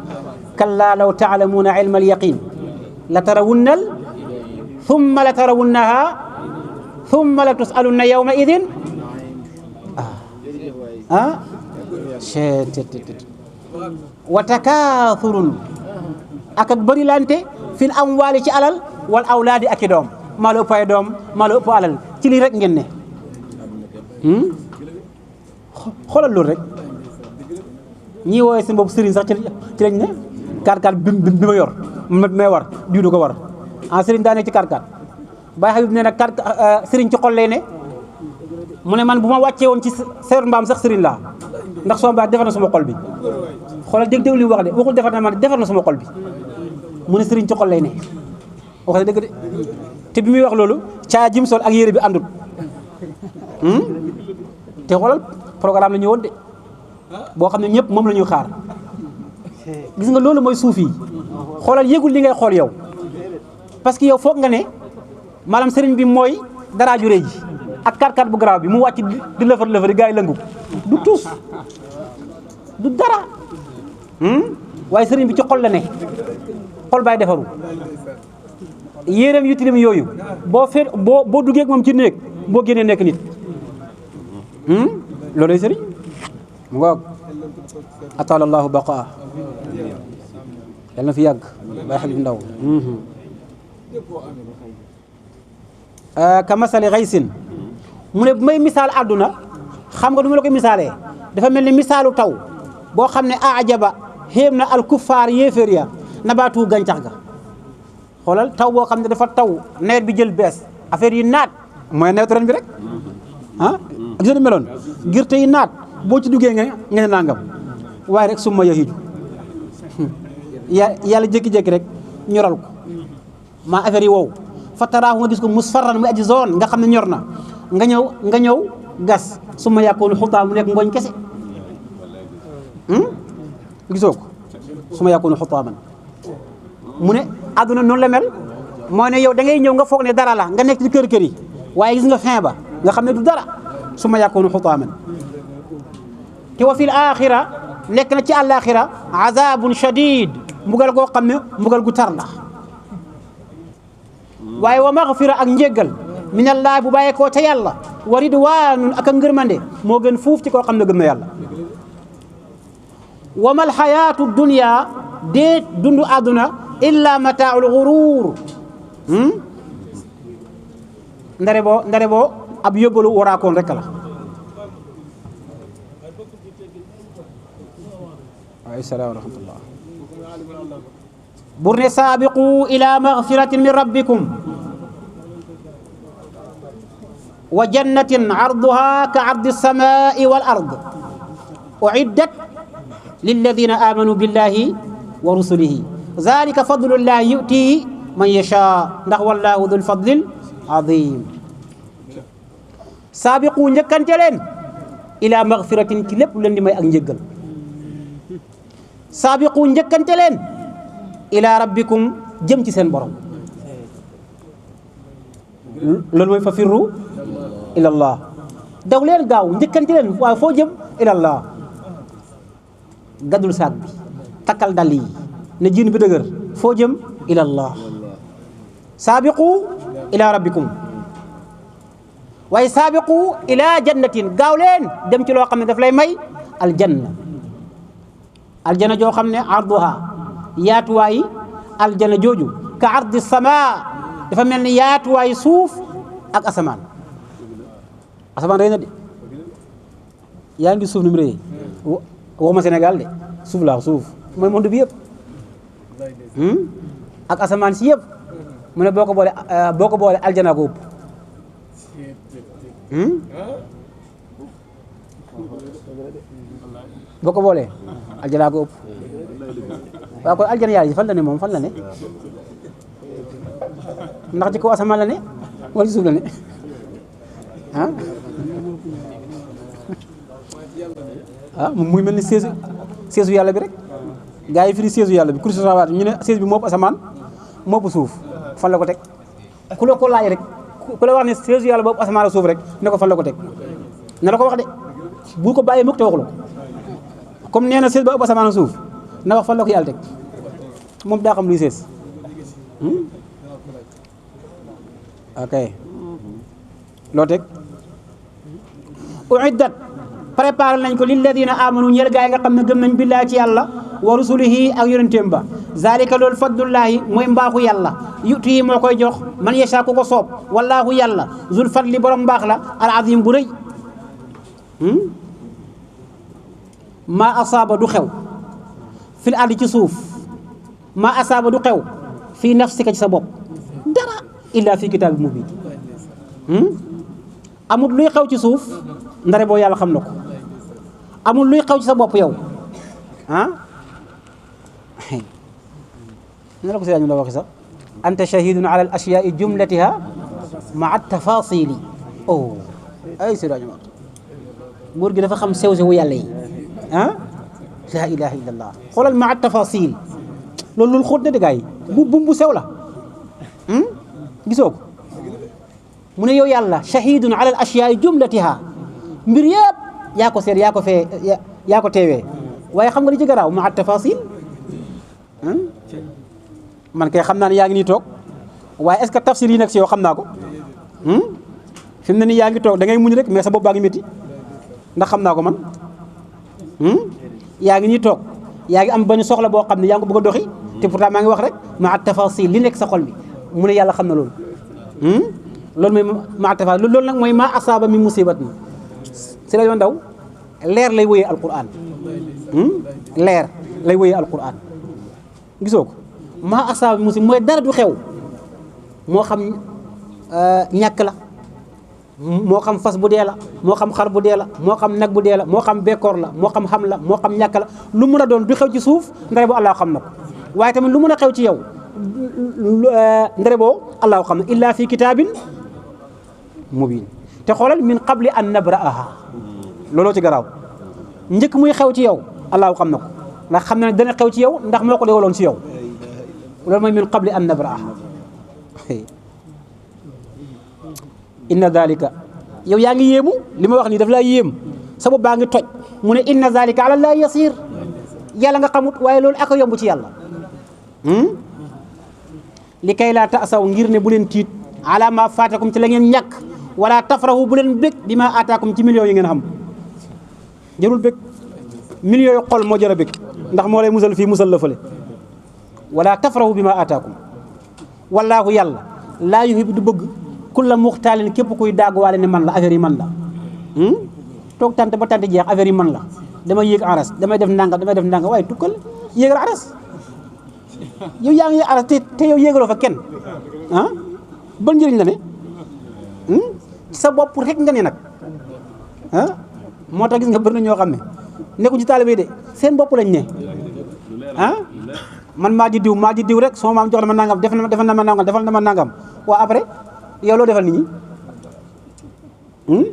Speaker 1: kalla law taalamuuna ilma alyaqin la tarawunnal thumma la tarawunnaha thumma la tusalunna yawma idin wa takaathurun ak bëri lante fil amwaali ci alal wal awlaadi ak i doom maa la ëpp ay doom maa la ëpp alal ci lii rek ngeen ne xoolal loolu rek ñii woowee seen bopp sëriñ sax ci lañ ne 4x4 bi ma yor may war diw du ko war sëriñ daa nekk ci 4x4 Baye Habib nee na sëriñ ci xol lay ne mu ne man bu ma wàccee woon ci seer mbaam sax sëriñ laa ndax sama baax defar na sama xol bi xoolal dégg li mu wax de waxul defar na man defar na sama xol bi mu ne sëriñ ci xol lay ne wax na dëgg de te bi muy wax loolu caa jim sol ak yére bi àndut te xoolal programme la ñëwoon de boo xam ne ñëpp moom la ñuy xaar gis nga loolu mooy suuf yi xoolal yëgul li ngay xool yow parce que yow foog nga ne maanaam sëriñ bi mooy dara ju rëy ji ak kàr-kàr bu garaaw bi mu wàcc di lëfër gaa yi lëngu du tus du dara waaye sëriñ bi ci xol la ne xol baay defaru yéeréem yu tilim yooyu boo duggee ak moom ci néeg boo génnee nekk nit loolay sëriñ mu ngoog ataala allahu baqaa yal na fi yàgg bay xabib ndaw ka masali xaysin mu ne bu may misaal àdduna xam nga du ma la koy misaalee dafa mel ni misaalu taw boo xam ne ajaba xéem na al kuffaar yéeféer ya nabaatu gàncax ga xoolal taw boo xam ne dafa taw nawet bi jël bees affaire yi naat mooy nawetu ren bi rek ah ak seen meloon gerte yi naat boo ci duggee nga ne nangam waaye rek summa yahiju yàlla jékki-jékki rek ñoral ko maa affaire yi wow fa taraahu nga gis ko musfarran mu aji zone nga xam ne ñor na nga ñëw gas summa yàkkoonu xutaa mu nekk ngooñ kese gisoo ko summa yàkkoonu xutaa man mu ne àdduna noonu la mel mooy ne yow da ngay ñëw nga foog ne dara la nga nekk ci kër yi waaye gis nga fin ba nga xam ne du dara summa yàkkoonu xutaa man te wa fil axira nekk na ci àllaaxira azabun shadid mbugal goo xam ne mbugal gu tar la waaye wa maxfira ak njéggal minallaahi bu bàyyee koo ca yàlla wa ridwaanun ak a ngërmande moo gën fuuf ci koo xam ne gëm na yàlla wa mal xayaatu dunya déet dundu àdduna illa mataaul xuruur ndare boo ab yóbbalu waraakoon rek la alayhi salaam wa rahmatullah bur ne saabiqu ila magfiratin min rabbikum wa jannatin arduha ka ardi samai wal ard uiddat lilladina amanu billahi wa rusulihi zalika fadlullahi yutihi man yasha ndax wallahu dul fadlil azim saabiqu njëkkante leen ila magfiratin ci lépp leen di may ak njëggal saabiqu njëkkante leen ila rabbikum jëm ci seen borom loolu mooy fa firru ilallah daw leen gaaw njëkkante leen waaye foo jëm ilallah gaddul saak bi takkal dal yi ne jiin bi dëgër foo jëm ilallah saabiqu ila rabbikum waaye saabiqu ila jannatin gaaw leen dem ci loo xam ne daf lay may aljanna aljana joo xam ne arduha yaatuwaayi aljana jooju ka ardi sama dafa mel ni yaatuwaayi suuf ak asamaan rëy na de yaa ngi suuf ni mu rëyee waxuma Sénégal de suuf laa suuf mooy monde bi yëpp ak asamaan si yëpp mu ne boo ko boole aljana ko ëpp boo ko boolee aljana ko ëpp waaw kon aljana yàlla ji fan la ne moom fan la ne ndax ci kaw asamaan la ne wala ci suuf la ne muy mel ni seesu yàlla bi rek gaa yi firi seesu yàlla bi kursi sawaat ñu ne sees bi mopp asamaan mopp suuf fan la ko teg ku la ko laaj rek ku la wax ne seesu yàlla boobu asamaan ak suuf rek ne ko fan la ko teg na la ko wax de bu ko bàyyee mukk te waxu la ko comme nee na sees ba ëpp asamaan ak suuf na wax fan la ko yàlla teg moom daa xam luy sees ok loo teg uiddat préparé nañ ko lilladina amanu ñeel gaa yi nga xam ne gëm nañ billaahi ci yàlla wa rusulihi ak yonenteem ba zalika loolu fadlullahi mooy mbaaxu yàlla yuti moo koy jox man yasha ku ko soob wallaahu yàlla zul fadli borom mbaax la al azim bu rëy maa asaaba du xew fil ardi ci suuf maa asaaba du xew fii nafsika ci sa bopp dara illa fi kitaabi mubin amul luy xew ci suuf ndare boo yàlla xam na ko amul luy xew ci sa bopp yow ne la ko sëriñ la waxi sax anta shahidun ala al ashyaa'i jumlatiha maa tafasili ay sëriñ ma góor gi dafa xam sew-sewu yàlla yi la ilaha illallah xoolal maa tafasil loolu xóot na dëggaay bu sew la gisoo ko mu ne yow yàlla shahidun ala al ashiyaai jumlatiha mbir yëpp yaa ko seet yaa ko fee yaa ko teewee waaye xam nga li ci garaaw ma at tafasil man kay xam naa ne yaa ngi nii toog waaye est-ce que tafsir yi nag si yow xam naa ko fi mu ne nii yaa ngi toog da ngay muñ rek mais sa bopp baa ngi métti ndax xam naa ko man yaa ngi nii toog yaa ngi am benn soxla boo xam ne yaa ngi ko bëgg a doxi te pourtant maa ngi wax rek ma at tafasil li nekk sa xol bi mu ne yàlla xam na loolu loolu mooy ma at tafasil loolu nag mooy ma asaaba min musibatin si la yoon ndaw leer lay wëyee alquran leer lay wëyee alquran gisoo ko ma asaaba min musiba mooy dara du xew moo xam ñàkk la moo xam fas bu dee la moo xam xar bu dee la moo xam nag bu dee la moo xam bekkoor la moo xam la moo xam ñàkk la lu mën a doon du xew ci suuf ndare boo Allah xam na ko waaye tamit lu mën a xew ci yow ndare boo Allah xam na illa fi kitaabin mubin te xoolal min qabli an nabra'aha looloo ci garaaw njëkk muy xew ci yow Allah xam na ko ndax xam na ne dana xew ci yow ndax moo ko dewaloon ci yow loolu mooy min qabli an nabra'aha inna zalika yow yaa ngi yéemu li ma wax nii daf laa yéem sa bopp baa ngi toj mu ne inna zalika ala llahi yasir yàlla nga xamut waaye loolu ak a yomb ci yàlla li kay laa tasaw ngir ne bu leen tiit ala ma faatakum ci la ngeen ñàkk wala tafrahu bu leen bég bi ma aataakum ci millions yi ngeen xam jarul bég millions yu xol moo jar a bég ndax moo lay musal fii musal la fële wala tafrahu bi ma aataakum wallaahu yàlla laa yuhibbu du bëgg kulla muxtaalin képp kuy daaguwaale ne man la affaire yi man la toog tànt ba tànt jeex affaire yi man la damay yéeg aras damay def ndànga waaye tukkal yéegal aras yow yaa ngi aras te yow yéegaloo fa kenn ban njëriñ la ne sa bopp rek nga ne nag moo tax gis nga bëri na ñoo xam ne nekku ci taalibe de seen bopp lañ ne man maa ji diw rek sama maam jox na ma nangam defal na ma nangam defal na ma nangam waa après yow loo defal nit ñi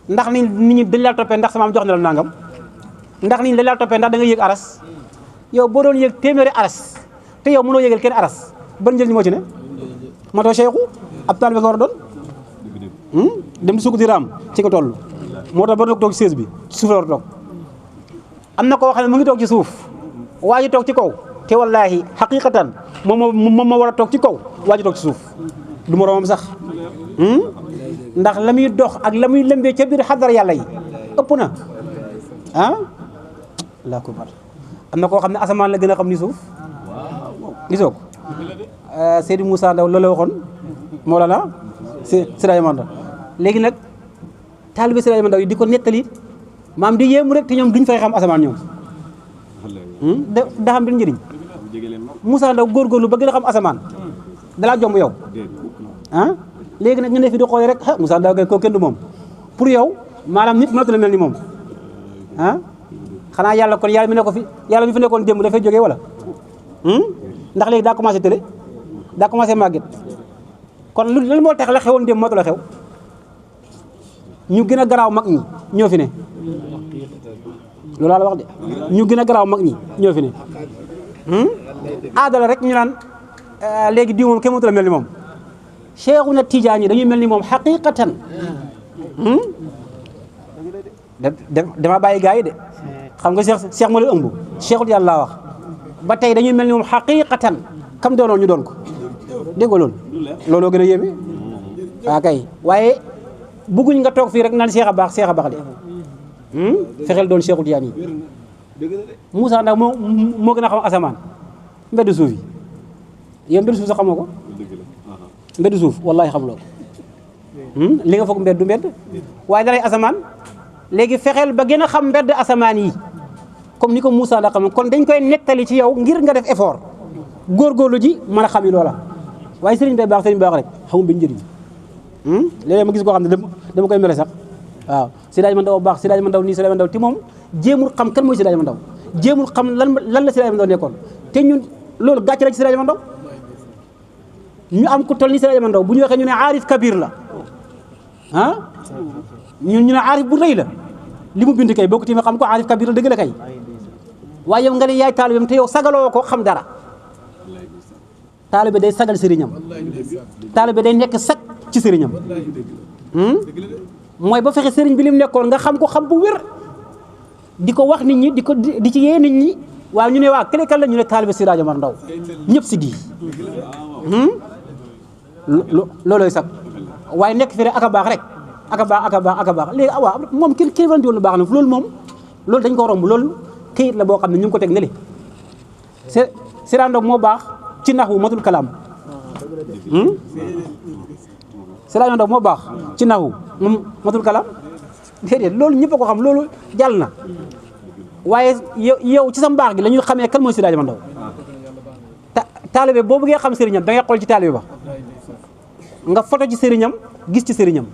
Speaker 1: ndax nit ñi dañ la toppee ndax sama maam jox na la nangam ndax nit ñi dañ la toppee ndax da nga yéeg aras yow boo doon yéeg téeméeri aras te yow mënoo yéegal kenn aras ban njëriñ moo ci ne moo tax Cheikhu ab taalibe nga war a doon dem di sukk di raam ci nga toll moo tax ba doog toog ci sées bi ci suuf la war a toog am na koo xam ne mu ngi toog ci suuf waa ji toog ci kaw te wallaahi xaqiqatan moom ma war a toog ci kaw waa ji toog ci suuf du moroomam sax ndax la muy dox ak la muy lëmbee ca biir xadara yàlla yi ëpp na Allahu akbar am na koo xam ne asamaan la gën a xam ni suuf gisoo ko Seydou Moussa Ndaw loolu la waxoon Mawlana Seydi Manda léegi nag taalibe Seydi Mandaw yi di ko nettali maam di yéemu rek te ñoom duñ fay xam asamaan ñoom da xam benn njëriñ Moussa Ndaw góorgóorlu ba gën a xam asamaan dalaa jomb yow léegi nag nga ne fi di xoolee rek Moussa Ndaw kay koo kenn du moom pour yow maanaam nit mënatu la mel ni moom xanaa yàlla kon yàlla mi ne ko fi yàlla mi fi nekkoon démb dafay jógee wala ndax léegi daa commencé télé daa commencé màgget kon lan moo tax la xewoon démb mootu la xew ñu gën a garaaw mag ñi ñoo fi ne loolu laa la wax de ñu gën a garaaw mag ñi ñoo fi ne aadala rek ñu naan léegi diw moom kenn mënatu la mel ni moom Cheikhuna Tidiane yi dañuy mel ni moom xaqiqatan dama bàyyi gars yi de xam nga Cheikh moo leen ëmb Cheikhul yàlla laa wax ba tey dañuy mel ni moom xaqiqatan kam doonoon ñu doon ko dégg nga loolu looloo gën a yéeme waa kay waaye bëgguñ nga toog fii rek naan Cheikh a baax de fexeel doon Cheikhul Tidiane yi Moussa Ndaw moo gën a xam asamaan mbedd suuf yi yow mbedd suuf sax xamoo ko mbedd suuf wallahi xamuloo ko li nga foog mbedd du mbedd waaye dalay asamaan léegi fexeel ba gën a xam mbedd asamaan yi comme ni ko Moussa Ndaw xam kon dañ koy nettali ci yow ngir nga def effort góorgóorlu ji mën a xam yi loola waaye sëriñ bay baax rek xamul benn njëriñ léeg-léeg ma gis koo xam ne dama koy mere sax waaw Seydi Mandaw baax Seydi Mandaw nii Seydi Mandaw ti moom jéemul xam kan mooy Seydi Mandaw jéemul xam lan la Seydi Mandaw nekkoon te ñun loolu gàcce la ci Seydi Mandaw ñu am ku toll ni Seydi Mandaw bu ñu waxee ñu ne aarif kabir la ñu ne aarif bu rëy la li mu bind kay boo ko tiimee xam ko aarif kabir la dëgg la kay waaye yow nga ne yaay taalibeem te yow sagaloo ko xam dara taalibe day sagal sëriñam taalibe day nekk sag ci sëriñam mooy ba fexe sëriñ bi lim nekkoon nga xam ko xam bu wér di ko wax nit ñi di ci yee nit ñi waaw ñu ne waa kële kan la ñu ne taalibe Seydi Hadji Omar Ndaw ñëpp si gi loolooy sag waaye nekk fi rek ak a baax rek ak a baax léegi waaw moom kii wanti woon lu baax na loolu moom loolu dañ ko romb loolu këyit la boo xam ne ñu ngi ko teg ne le Seydi Ndaw moo baax ci naxwu matul kalaam Seydi Ndaw moo baax ci naxwu moom matul kalaam déedéet loolu ñëpp a ko xam loolu jàll na waaye yow ci sa mbaax gi la ñuy xamee kan mooy Seydi Hadji Omar Ndaw taalibe boo bëggee xam sëriñam da ngay xool ci taalibe ba nga foto ci sëriñam gis ci sëriñam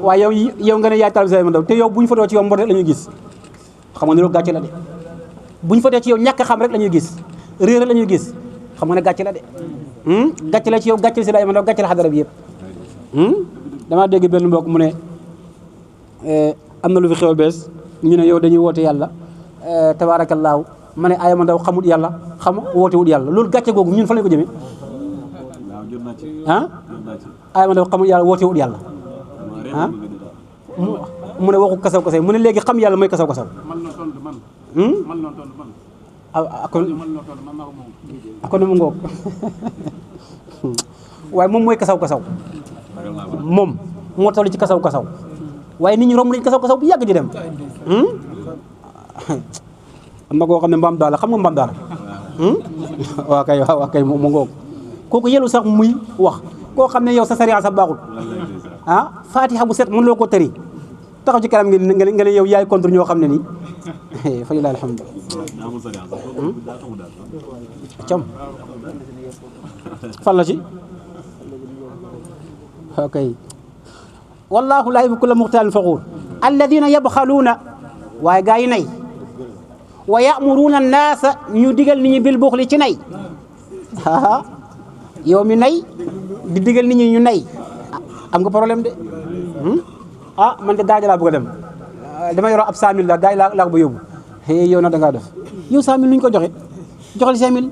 Speaker 1: waaye yow nga ne yaay taalibe Seydi Hadji Omar Ndaw te yow bu ñu fotoo ci yow mbon rek la ñuy gis xam nga ne loolu gàcce la de bu ñu fotee ci yow ñàkk xam rek la ñuy gis réer rek la ñuy gis xam nga ne gàcce la de gàcce la ci yow gàcce la Seydi Hadji Omar Ndaw gàcce la xadara bi yëpp damaa dégg benn mbokk mu ne am na lu fi xew bees ñu ne yow dañuy woote yàlla tabaarakallaahu ma ne Hadji Omar Ndaw xamut yàlla woote wut yàlla loolu gàcce googu ñun fa lañ ko jëmee ah Hadji Omar Ndaw xamut yàlla woote wut yàlla ah mu ne waxu kasaw kasaw mu ne léegi xam yàlla mooy kasaw kasaw kon mu ngoog waaye moom mooy kasaw kasaw moom moo toll ci kasaw kasaw waaye nit ñi romb nañ kasaw kasaw bu yàgg di dem am na koo xam ne mbaam daala xam nga mbaam daala waa kay mu ngoog kooku yelu sax muy wax koo xam ne yow sa sariya sa baaxul fatiha bu set mën loo ko tëri taxaw ci kanam nga ne yow yaay contre ñoo xam ne nii fa lillahi alhamdu cam fan la ci ok wallahu laa yuhibbu kulla muxtaalin faxuur alladina yabxaluuna waaye gaa yi nay wa yamuruuna annaasa ñu digal nit ñi bil buxli ci nay yow mi nay di digal nit ñi ñu nay am nga problème de man de daaja laa bëgg a dem dama yoroo ab 100000 la gaa yi laa ko ba yóbbu yow nag da ngaa def yow 100000 nuñ ko joxe joxal 5000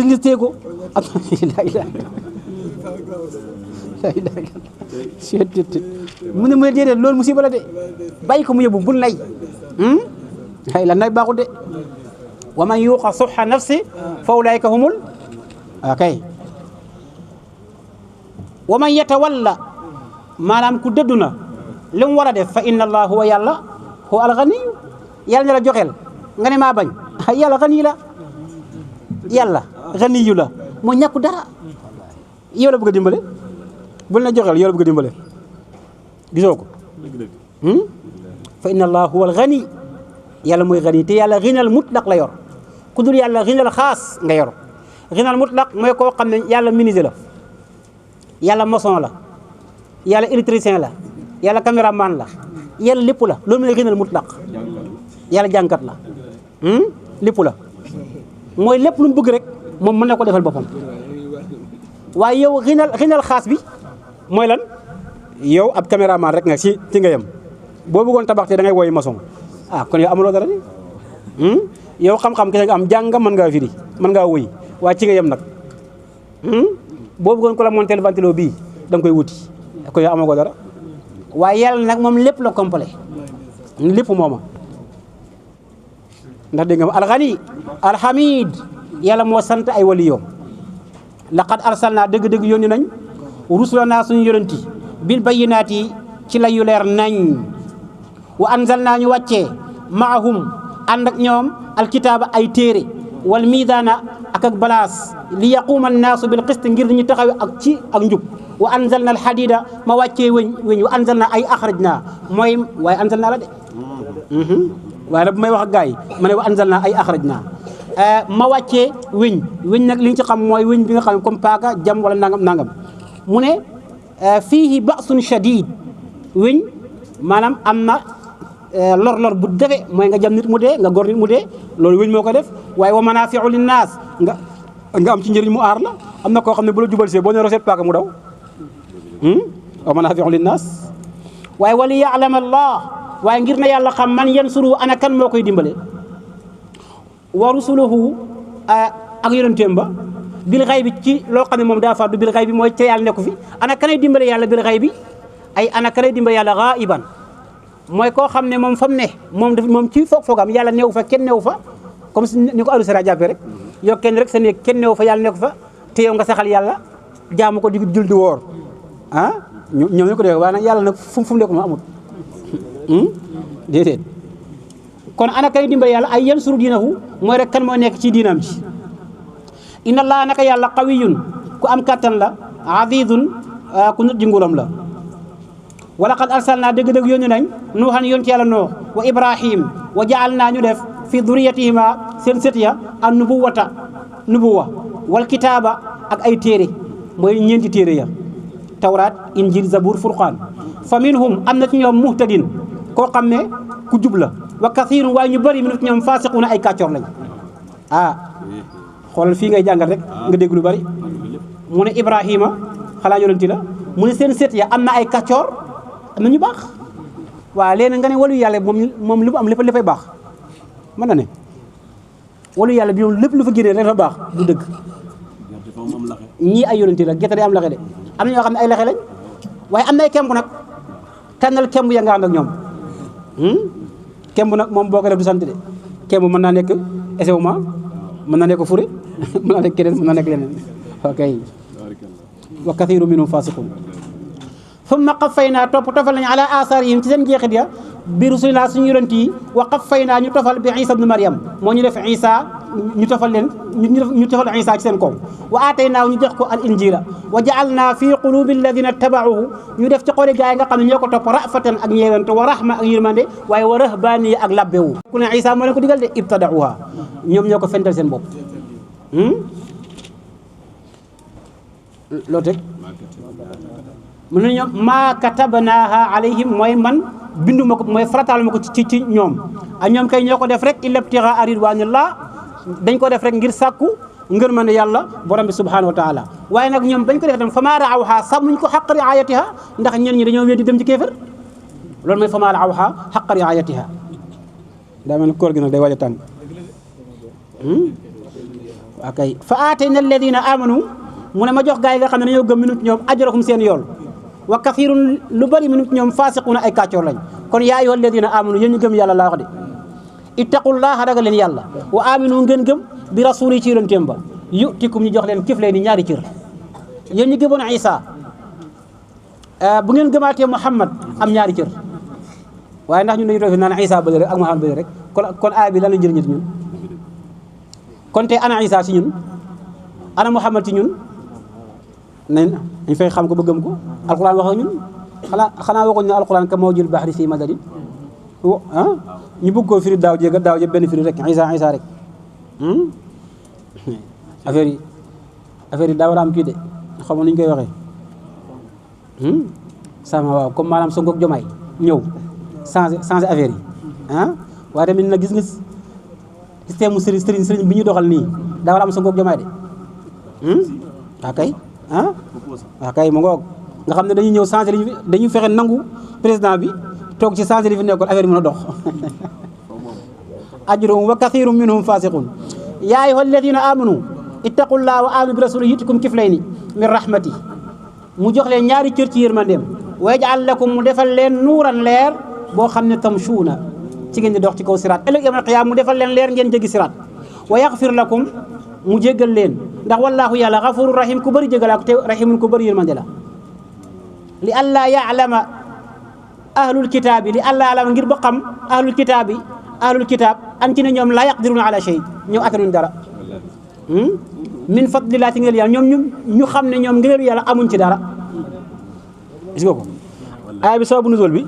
Speaker 1: li tee ko ak mu ne déedéet loolu musiba la de bàyyi ko mu yóbbu bul nay la nay baaxul de wa man yuuqa suxa nafsi fa ulaika humul kay wa man yatawalla maanaam ku dëddu na li mu war a def fa inna allah huwa yàlla huwa alganiyu yàlla ne la joxeel nga ne maa bañ yàlla gani la yàlla ganiyu la moo ñàkku dara yow la bëgg a dimbale bul na joxeel yow la bëgg a dimbale gisoo ko fa inna allah huwa algani yàlla mooy gani te yàlla ginal mutlaq la yor ku dul yàlla ginal xaas nga yor ginal mutlaq mooy koo xam ne yàlla menuisier la yàlla maçon la yàlla électricien la yàlla caméraman la yàlla lépp la loolu mooy ginal mutlaq yàlla jànkat la lépp la mooy lépp lu mu bëgg rek moom mën na ko defal boppam waaye yow ginal xaas bi mooy lan yow ab caméraman rek nga ci nga yem boo bëggoon tabax te da ngay wooyi maçon kon yow amuloo dara ni yow xam-xam kese nga am jàng mën ngaa firi mën ngaa wëy waaye ci nga yem nag boo bëggoon ko la monter ventilo bii da nga koy wuti kon yow amoo ko dara waaye yàlla nag moom lépp la complet lépp mooma ndax dégg nga alxani alhamid yàlla moo sant ay waliyoom laqad arsalna dëgg-dëgg yónni nañ rusulana suñu yonenti bil bayyinaati ci la yu leer nañ wa anzalna ñu wàccee maahum ànd ak ñoom alkitaaba ay téere wal miidaana ak balaas li yaquuma annaasu bil qist ngir ñu taxaw ak njub wa anzalna alhadida ma wàccee weñ wa anzalna ay axrajna mooy waaye anzalna la de waaye nag bu may wax ak gars yi ma ne wa anzalna ay axrajna ma wàccee weñ nag li ñu ci xam mooy weñ bi nga xam ne comme paaka jam wala nangam mu ne fiihi ba'sun shadid weñ maanaam am na lor bu defe mooy nga jam nit mu dee nga gor nit mu dee loolu weñ moo ko def waaye wa manaafi'u linnaas nga am ci njëriñ mu aar la am na koo xam ne bu la jubal see boo ne roset paaka mu daw wa manaafi'u linnaas waaye wali ya'lam allah waaye ngir na yàlla xam man yansuru ana kan moo koy dimbale wa rusuluhu
Speaker 3: ak yonenteem ba bil xay bi ci loo xam ne moom daa fàddu bil xay bi mooy ca yàlla nekku fi ana kanay dimbale yàlla bil xay bi ay ana kanay dimbale yàlla ghaiban mooy koo xam ne moom fa mu ne moom ci foogam yàlla neew fa kenn neew fa comme ni ko alusara jàppee rek yow kenn rek sa néeg kenn neew fa yàlla nekku fa te yow nga saxal yàlla jaamu ko di jul di woor ah ñoom ñu ko def waaye nag yàlla nag fu mu nekk moom amut déedéet kon ana kay dimbale yàlla ay yan suru diinahu mooy rek kan moo nekk ci diinam ci inna allah naka yàlla qawiyun ku am kattan la azizun ku nut ji nguuram la wala qad arsalna dëgg-dëgg yónni nañ nuuxan yoon ci yàlla noox wa ibrahim wa jaal naa ñu def fi duriyatihima seen sët ya an nubuwa wal kitaaba ak ay téere mooy ñeenti téere ya tawraat injil zabur furqaan fa minhum am na ci ñoom muhtadin koo xam ne ku jub la wa kathirun waaye ñu bëri minut ñoom fasiquna ay kàccoor lañ xoolal fii ngay jàngal rek nga dégg lu bëri mu ne ibrahima xalaa yonenti la mu ne seen sët ya am na ay kàccoor am na ñu baax waaw léegi nga ne walu yàlla moom lu mu am léppay baax mën na ne walu yàlla bi moom lépp lu fa génnee dafa baax du dëgg ñii ay yonenti la gerte day am laxe de am na ñoo xam ne ay laxe lañ waaye am na ay kemb nag tànnal kemb ya nga ànd ak ñoom kemb nag moom boo ko def du sant de kemb mën naa nekk essewuma mën naa nekk fure mën naa nekk keneen mën naa nekk leneen ok wa kathiru minhum fasiqun thumma qaffayna topp tofal nañu ala asarihim ci seen jeexit ya bi rusulina suñu yonent yi wa qaffayna ñu tofal bi isa ibn maryam moo ñu def isa ñu tofal leen ñu tofal isa ci seen kaw wa aataynaa ñu jox ko al injila wa ja'alna fi qulubi alladina tabauhu ñu def ci xoli gaay nga xam ne ñoo ko topp rafatan ak ñeewante wa rahma ak yërmande waaye wa rahbani ak labbewu ku ne isa moo leen ko digal de ibtadauha ñoom ñoo ko fental seen bopp loo teg mu ne ñoom maa katabnaaha alayhim mooy man binduma ko mooy farataal ma ko ci ñoom ak ñoom kay ñoo ko def rek illa ibtigaa ridwaanillah dañ ko def rek ngir sàkku ngërmande yàlla borom bi subhanahu wa taala waaye nag ñoom bañ ko def tam famaa raawha sàmmuñ ko xaq riayatiha ndax ñen ñi dañoo weddi dem ci kéefër loolu mooy famaa raawha xaq riayatiha daa mel ne koor gi nag day waaj a tàng waa kay fa aatayna alladina amanu mu ne ma jox gaa yi nga xam ne dañoo gëm minut ñoom ajrahum seen yool wa kathirun lu bari minut ñoom fasiquna ay kàccoor lañ kon yaa ayyuha alladina amanu yéen ñu gëm yàlla laa wax de ittaqullaha ragal leen yàlla wa aminu ngeen gëm bi rasuli ci yonenteem ba yu'tikum ñu jox leen kif leen ni ñaari cër yéen ñu gëmoon Isa bu ngeen gëmaatee Muhammad am ñaari cër waaye ndax ñun dañu toog fi naan Isa bële rek ak Muhammad bële rek kon aaya bi lan la njëriñat ñun kon te ana Isa ci ñun ana Muhammad ci ñun nañ fay xam ko ba gëm ko alquran wax ak ñun xanaa waxuñ ne alquran ka mawjil bahri fi madadin ñu bëgg koo firi daaw jéeg benn firi rek Isa rek affaire yi daa war a am kii de xamoon ni ñu koy waxee sama waaw comme maanaam Sonko ak Jomaay ñëw changé affaire yi waaye tamit nag gis nga système mu sëriñ bi ñu doxal nii daa war a am Sonko ak Jomaay de waa kay waa kay mu ngoog nga xam ne dañuy ñëw changé li dañuy fexe nangu président bi toog ci changé li fi nekkoon affaire yi mën a dox ajruhum wa kathirun minhum fasiqun yaa ayyuha alladina amanu ittaqullaha wa aminu bi rasulihi yu'tikum kiflayni min rahmati mu jox leen ñaari cër ci yërmandeem wa yaj'al lakum mu defal leen nuuran leer boo xam ne tamshuuna ci ngeen di dox ci kaw siraat ëllëg yawmal qiyaama mu defal leen leer ngeen jéggi siraat wa yaghfir lakum mu jéggal leen ndax wallaahu yàlla ghafurur rahim ku bëri jéggalaa ko te rahimun ku bëri yërmande la li allaa ya'lama ahlul kitaabi li allaa ya'lama ngir ba xam ahlul kitaab an ci ne ñoom laa yaqdiruna ala shay ñoom atanuñ dara min fadlillah ci ngëneel yàlla ñoom ñu xam ne ñoom ngëneelu yàlla amuñ ci dara gis nga ko aaya bi sababu nuzul bi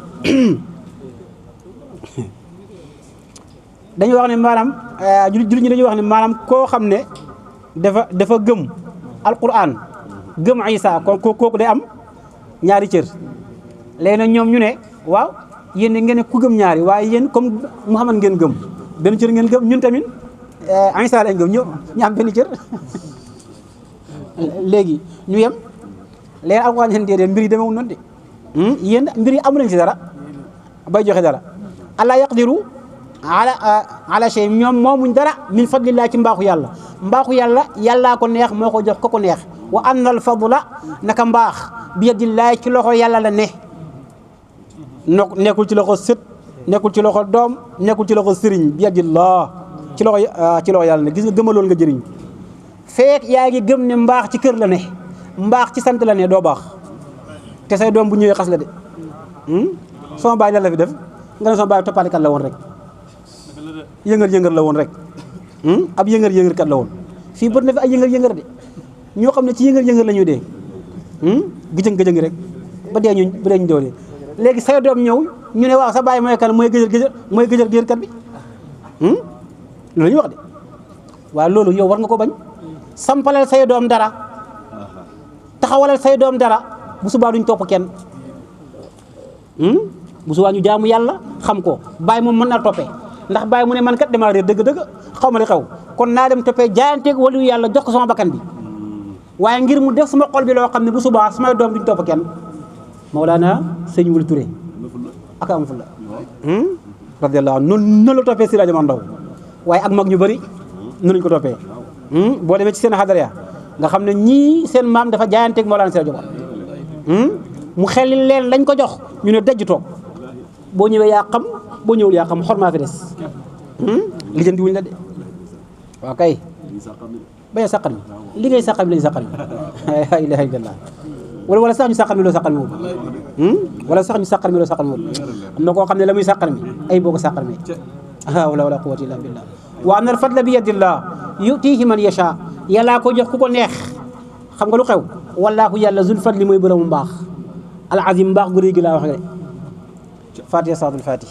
Speaker 3: dañu wax ne maanaam jullit ñi dañuy wax ne maanaam koo xam ne dafa gëm alquran gëm Isa kon kooku day am ñaari cër léegi nag ñoom ñu ne waaw yéen ngeen ne ku gëm ñaari waaye yéen comme Muhammad ngeen gëm benn cër ngeen gëm ñun tamit Isa lañ gëm ñu am benn cër léegi ñu yem léegi alquran seen déedéet mbir yi demewul noonu de yéen mbir yi amu leen ci dara bay joxe dara allah yaqdiru ala shay ñoom moomuñ dara min fadlillah ci mbaaxu yàlla mbaaxu yàlla yàllaa ko neex moo ko jox ko neex wa anna al fadla naka mbaax bi yadillaahi ci loxo yàlla la ne nekkul ci loxo sët nekkul ci loxo doom nekkul ci loxo sëriñ bi yadillah ci loxo yàlla ne gis nga gëmaloon nga jëriñ feek yaa ngi gëm ne mbaax ci kër la ne mbaax ci sant la ne doo baax te say doom bu ñëwee xas la de sama baay lan la fi def nga ne sama baay toppaalikat la woon rek yëngal la woon rek ab yëngal kat la woon fii bët na fi ay yëngal de ñoo xam ne ci yëngal la ñuy dee gëjëng rek ba dee ñu doolee léegi say doom ñëw ñu ne waaw sa baay mooy kan mooy gëjër kat bi loolu ñu wax de waaw loolu yow war nga ko bañ sampalal say doom dara taxawalal say doom dara bu subaa duñ topp kenn bu subaa ñu jaamu yàlla xam ko baay moom mën naa toppee ndax baay mu ne man kat damaa réer dëgg xaw ma li xew kon naa dem toppee jaayanteeg waliyu yàlla jox ko sama bakkan bi waaye ngir mu def sama xol bi loo xam ne bu subaa samay doom duñ topp kenn Mawlana sëñ Wuli Touré ak am fulla radiyallahu anhu noonu la toppee Seydi Hadji Ndaw waaye ak mag ñu bëri noonu lañ ko toppee boo demee ci seen xadara nga xam ne ñii seen maam dafa jaayanteeg Mawlana Seydi Hadji mu xelli leen lañ ko jox ñu ne dajj toog boo ñëwee yaa xam boo ñëwul yaa xam xormaa fi des lijjanti wuñ la de waaw kay bañ a sàqal mi li ngay sàqal mi lañ sàqal mi la ilaha illallah wala sax ñu sàqal mi loo sàqal mi wul wala sax ñu sàqal mi loo sàqal mi wul am na koo xam ne la muy sàqal mi ay boo ko sàqal mi wala quwwata illa billah wa anna al fadla bi yadillah yutihi man yasha yàllaa ko jox ku ko neex xam nga lu xew wallaahu yàlla zul fadli mooy bërëmu mbaax al azim mbaax gu rëy gi laa wax de fatiha salatul fatih